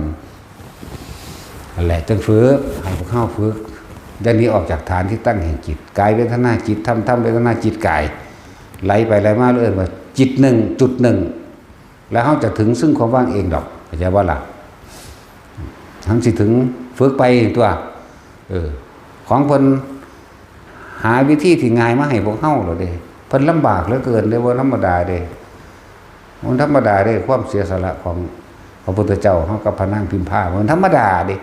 นั่นแหละ จังฝึก ให้พวกเฮาฝึก อย่าหนีออกจากฐานที่ตั้งแห่งจิต กายเวทนาจิตธรรม ธรรมเวทนาจิตกาย ไหลไปไหลมา เอิ้นว่าจิตหนึ่งจุดหนึ่ง แล้วเฮาจะถึงซึ่งความว่างเองดอก เข้าใจบ่ล่ะ ทั้งสิถึง ฝึกไปตัว เออ ของเพิ่น หาวิธีที่ง่ายมาให้พวกเฮาแล้วเด้ เพิ่นลำบากเหลือเกินเด้ บ่ธรรมดาเด้ มันธรรมดาเด้ ความเสียสละของพระพุทธเจ้าเฮากับพระนางพิมพา มันธรรมดาเด้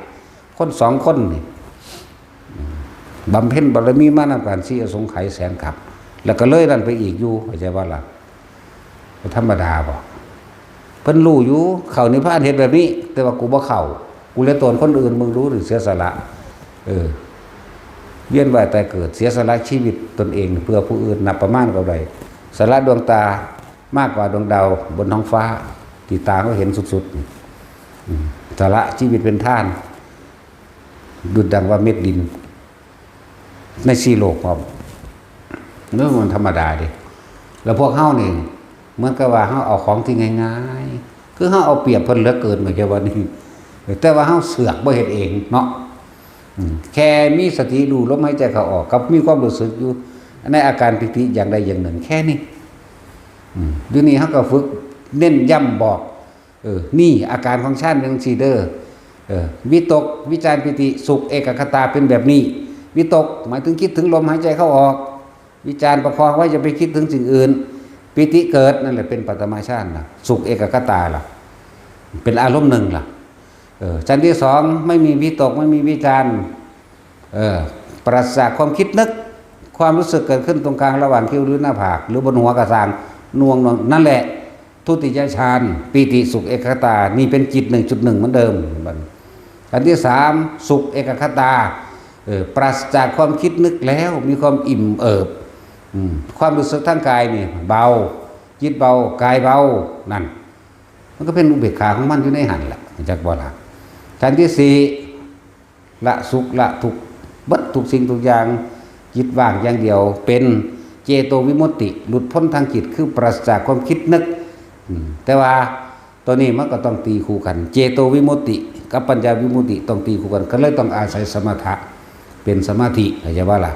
คนสองคนนี่ บำเพ็ญบารมีมานำกัน สี่อสงไขยแสนกับ แล้วก็เลยนั่นไปอีกอยู่ เข้าใจบ่ล่ะ บ่ธรรมดาบ่ เพิ่นรู้อยู่ เข้านิพพานเฮ็ดแบบนี้ แต่ว่ากูบ่เข้า กูเหลือตนคนอื่น มึงรู้หรือเสียสละ เออ เวียนว่ายตายเกิด เสียสละชีวิตตนเองเพื่อผู้อื่น นับประมาณก็ได้ สละดวงตามากกว่าดวงดาวบนท้องฟ้า ที่ตาเขาเห็นสุดๆ อืม สละชีวิตเป็นทาน ดุจดังว่าเม็ดดิน ในสี่โลกพร้อม เรื่องมันธรรมดาเด้ แล้วพวกเฮานี่ เหมือนกับว่าเฮาเอาของที่ง่ายๆ คือเฮาเอาเปรียบเพิ่นเหลือเกิน เหมือนกับว่านี่ แต่ว่าเฮาเสือกบ่เฮ็ดเองเนาะ อืม แค่มีสติรู้ลมหายใจเข้าออก กับมีความรู้สึกอยู่ในอาการปีติอย่างใดอย่างหนึ่ง แค่นี้ อืม อยู่นี่เฮาก็ฝึกเน้นย้ำบอก เออ นี่อาการของฌานเป็นจังซี่เด้อ เออ วิตก วิจาร ปีติ สุข เอกคตาเป็นแบบนี้ วิตกหมายถึงคิดถึงลมหายใจเข้าออก วิจาร ประคองไว้ อย่าไปคิดถึงสิ่งอื่น ปีติเกิด นั่นแหละเป็นปฐมฌานนะ สุข เอกคตาล่ะ เป็นอารมณ์หนึ่งล่ะ เออ ฌานที่สอง ไม่มีวิตก ไม่มีวิจาร เออ ปราศจากความคิดนึก ความรู้สึกเกิดขึ้นตรงกลางระหว่างคิ้วหรือหน้าผาก หรือบนหัวกะซาง หน่วงๆ นั่นแหละ ทุติยฌาน ปีติสุขเอกคตา นี่เป็นจิตหนึ่งจุดหนึ่งเหมือนเดิม อันที่สาม สุขเอกคตา เออ ปราศจากความคิดนึกแล้ว มีความอิ่มเอิบ อืม ความรู้สึกทางกายนี่ เบา จิตเบา กายเบา นั่น มันก็เป็นอุเบกขาของมันอยู่ในหั่นล่ะ จักบ่ล่ะ ฌานที่สี่ ละสุขละทุกข์ เบิดทุกสิ่งทุกอย่าง จิตว่างอย่างเดียว เป็นเจโตวิมุตติ หลุดพ้นทางจิต คือปราศจากความคิดนึก อืม แต่ว่าตัวนี้มันก็ต้องตีคู่กัน เจโตวิมุตติกับปัญญาวิมุตติต้องตีคู่กัน ก็เลยต้องอาศัยสมถะ เป็นสมาธิ เข้าใจบ่ล่ะ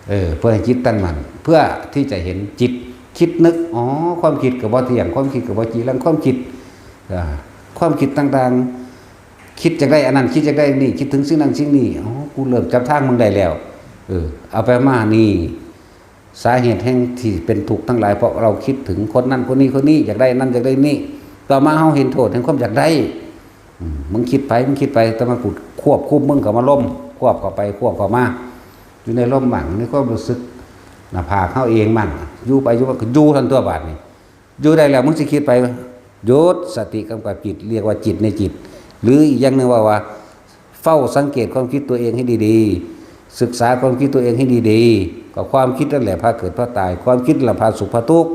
เออ เพื่อให้จิตตั้งมั่น เพื่อที่จะเห็นจิตคิดนึก อ๋อ ความคิดก็บ่เที่ยง ความคิดก็บ่จีรัง ความคิด อ่า ความคิดต่างๆ คิดอยากได้อันนั้น คิดอยากได้อันนี้ คิดถึงสิ่งนั้นสิ่งนี้ อ๋อ กูเริ่มจับทางมึงได้แล้ว เออ เอาไปมานี่ สาเหตุแห่งที่เป็นทุกข์ทั้งหลาย เพราะเราคิดถึงคนนั้นคนนี้คนนี้ อยากได้นั่นอยากได้นี่ ต่อมาเฮาเห็นโทษแห่งความอยากได้ อืม มึงคิดไป มึงคิดไป แต่มันกูควบคุมมึงเข้ามาลม ควบเข้าไป ควบเข้ามา อยู่ในลมมั่ง ในความรู้สึก หน้าผากเฮาเองมั่ง อยู่ไปอยู่มาก็อยู่ทันตัวบาดนี่ อยู่ได้แล้ว มึงสิคิดไป หยุด สติกำกับจิต เรียกว่าจิตในจิต หรืออีกอย่างหนึ่งว่า ว่า เฝ้าสังเกตความคิดตัวเองให้ดีๆ ศึกษาความคิดตัวเองให้ดีๆ ก็ความคิดนั่นแหละพาเกิดพาตาย ความคิดนั่นแหละพาสุขพาทุกข์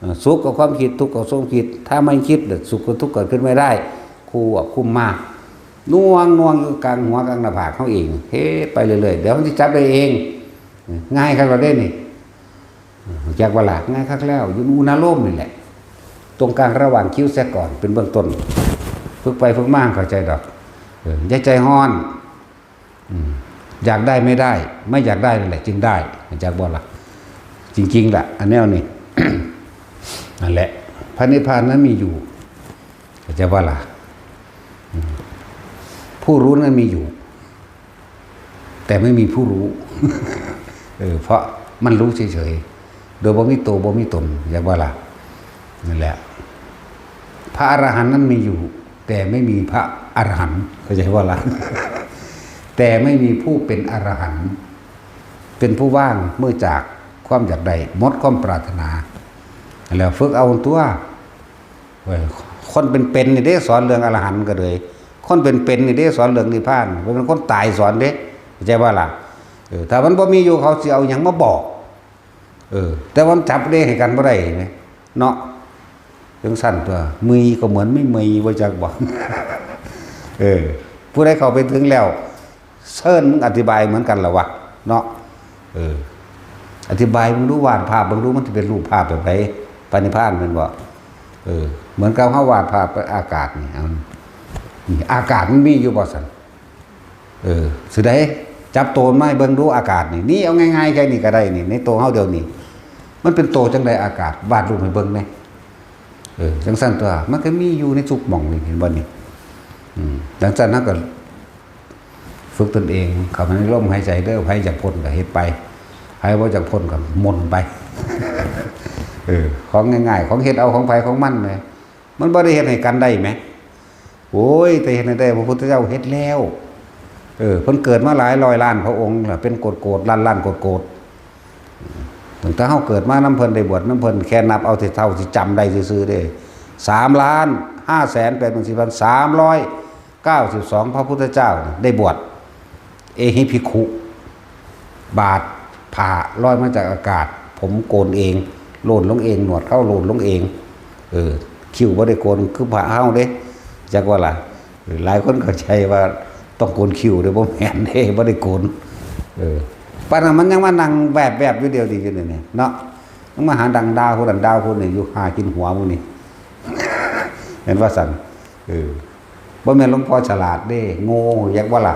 เอ่อ สุขกับความคิด ทุกข์กับความคิด ถ้าไม่คิดเนี่ย สุขกับทุกข์เกิดขึ้นไม่ได้ ควบคุมมา น่วงน่วงอยู่กลางหัวกลางหน้าผากเฮาเอง เฮ็ดไปเรื่อยๆ เดี๋ยวมันสิจับได้เอง ง่ายคักแล้วเด้นี่ จักบ่ล่ะ ง่ายคักแล้ว อยู่อุณาโลมนี่แหละ ตรงกลางระหว่างคิ้วเสียก่อน เป็นเบื้องต้น ฝึกไปฝึกมาเข้าใจดอก เออ อย่าใจฮ้อน อืม อยากได้ไม่ได้ ไม่อยากได้นั่นแหละจึงได้ จักบ่ล่ะ จริงๆล่ะ อันแนวนี้ นั่นแหละ พระนิพพานนั้นมีอยู่ เข้าใจบ่ล่ะ อืม ผู้รู้นั้นมีอยู่ แต่ไม่มีผู้รู้ เออ เพราะมันรู้เฉยๆ โดยบ่มีตัวบ่มีตน จักบ่ล่ะ นั่นแหละ พระอรหันต์นั้นมีอยู่ แต่ไม่มีพระอรหันต์ เข้าใจบ่ล่ะ แต่ไม่มีผู้เป็นอรหันต์ เป็นผู้ว่างเมื่อจากความอยากได้ หมดความปรารถนา แล้วฝึกเอาตัว เว้ย คนเป็นๆนี่เด้สอนเรื่องอรหันต์ก็เลย คนเป็นๆนี่เด้สอนเรื่องนิพพาน บ่แม่นคนตายสอนเด้ เข้าใจบ่ล่ะ เออ ถ้ามันบ่มีอยู่เขาสิเอาหยังมาบอก เออ แต่ว่ามันจับได้ให้กันบ่ได้ไง เนาะ จังซั่นตัว มีก็เหมือนไม่มี บ่จักบ่ เออ ผู้ใดเข้าไปถึงแล้ว เชิญมึงอธิบายเหมือนกันล่ะวะ เนาะ เออ อธิบายมึงดู วาดภาพมึงดู มันสิเป็นรูปภาพแบบใด พระนิพพานแม่นบ่ เออ เหมือนกับเฮาวาดภาพอากาศนี่ เอา นี่ อากาศมันมีอยู่บ่ซั่น เออ สิได้จับโตมาให้เบิ่งดู อากาศนี่ นี่ เอาง่ายๆแค่นี้ก็ได้นี่ ในโตเฮาเดี๋ยวนี้ มันเป็นโตจังใดอากาศ วาดรูปให้เบิ่งแหน่ เออ จังซั่นตัว มันก็มีอยู่ในทุกหม่องนี่ เห็นบ่นี่ อืม จังซั่นเฮาก็ ฝึกตนเอง เข้ามาในลมหายใจเด้อ ไผอยากพ้นก็เฮ็ดไป ไผบ่อยากพ้นก็หม่นไป เออ ของง่ายๆ ของเฮ็ดเอาของไผของมันแหม มันบ่ได้เฮ็ดให้กันได้แหม โอ้ย แต่เฮ็ดให้ได้ พระพุทธเจ้าเฮ็ดแล้ว เออ เพิ่นเกิดมาหลายร้อยล้านพระองค์ล่ะ เป็นโกดๆ ล้านๆ โกดๆ ตั้งแต่เฮาเกิดมานำเพิ่น ได้บวชนำเพิ่น แค่นับเอาแต่เท่าที่จำได้ซื่อๆ เด้ สามล้านห้าแสนแปดหมื่นสี่พันสามร้อยเก้าสิบสอง พระพุทธเจ้านี่ได้บวช เอหิภิกขุ บาตร ผ้าลอยมาจากอากาศ ผมโกนเอง โลนลงเอง หนวดเคราโลนลงเอง เออ คิ้วบ่ได้โกนคือพระเฮาเด้ จักว่าล่ะ เออ หลายคนเข้าใจว่าต้องโกนคิ้วเด้ บ่แม่นเด้ บ่ได้โกน เออ ปานนั้นมันยังมานั่งแวบๆ อยู่เดียวนี้อยู่นี่เนาะ มันมาหาดังด่าผู้นั้นด่าผู้นี้อยู่ หากินหัวมึงนี่ เห็นว่าซั่น เออ บ่แม่นหลวงพ่อฉลาดเด้ โง่ จักว่าล่ะ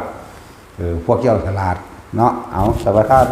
เออ พวกเจ้าฉลาดเนาะ เอา สรรพทาน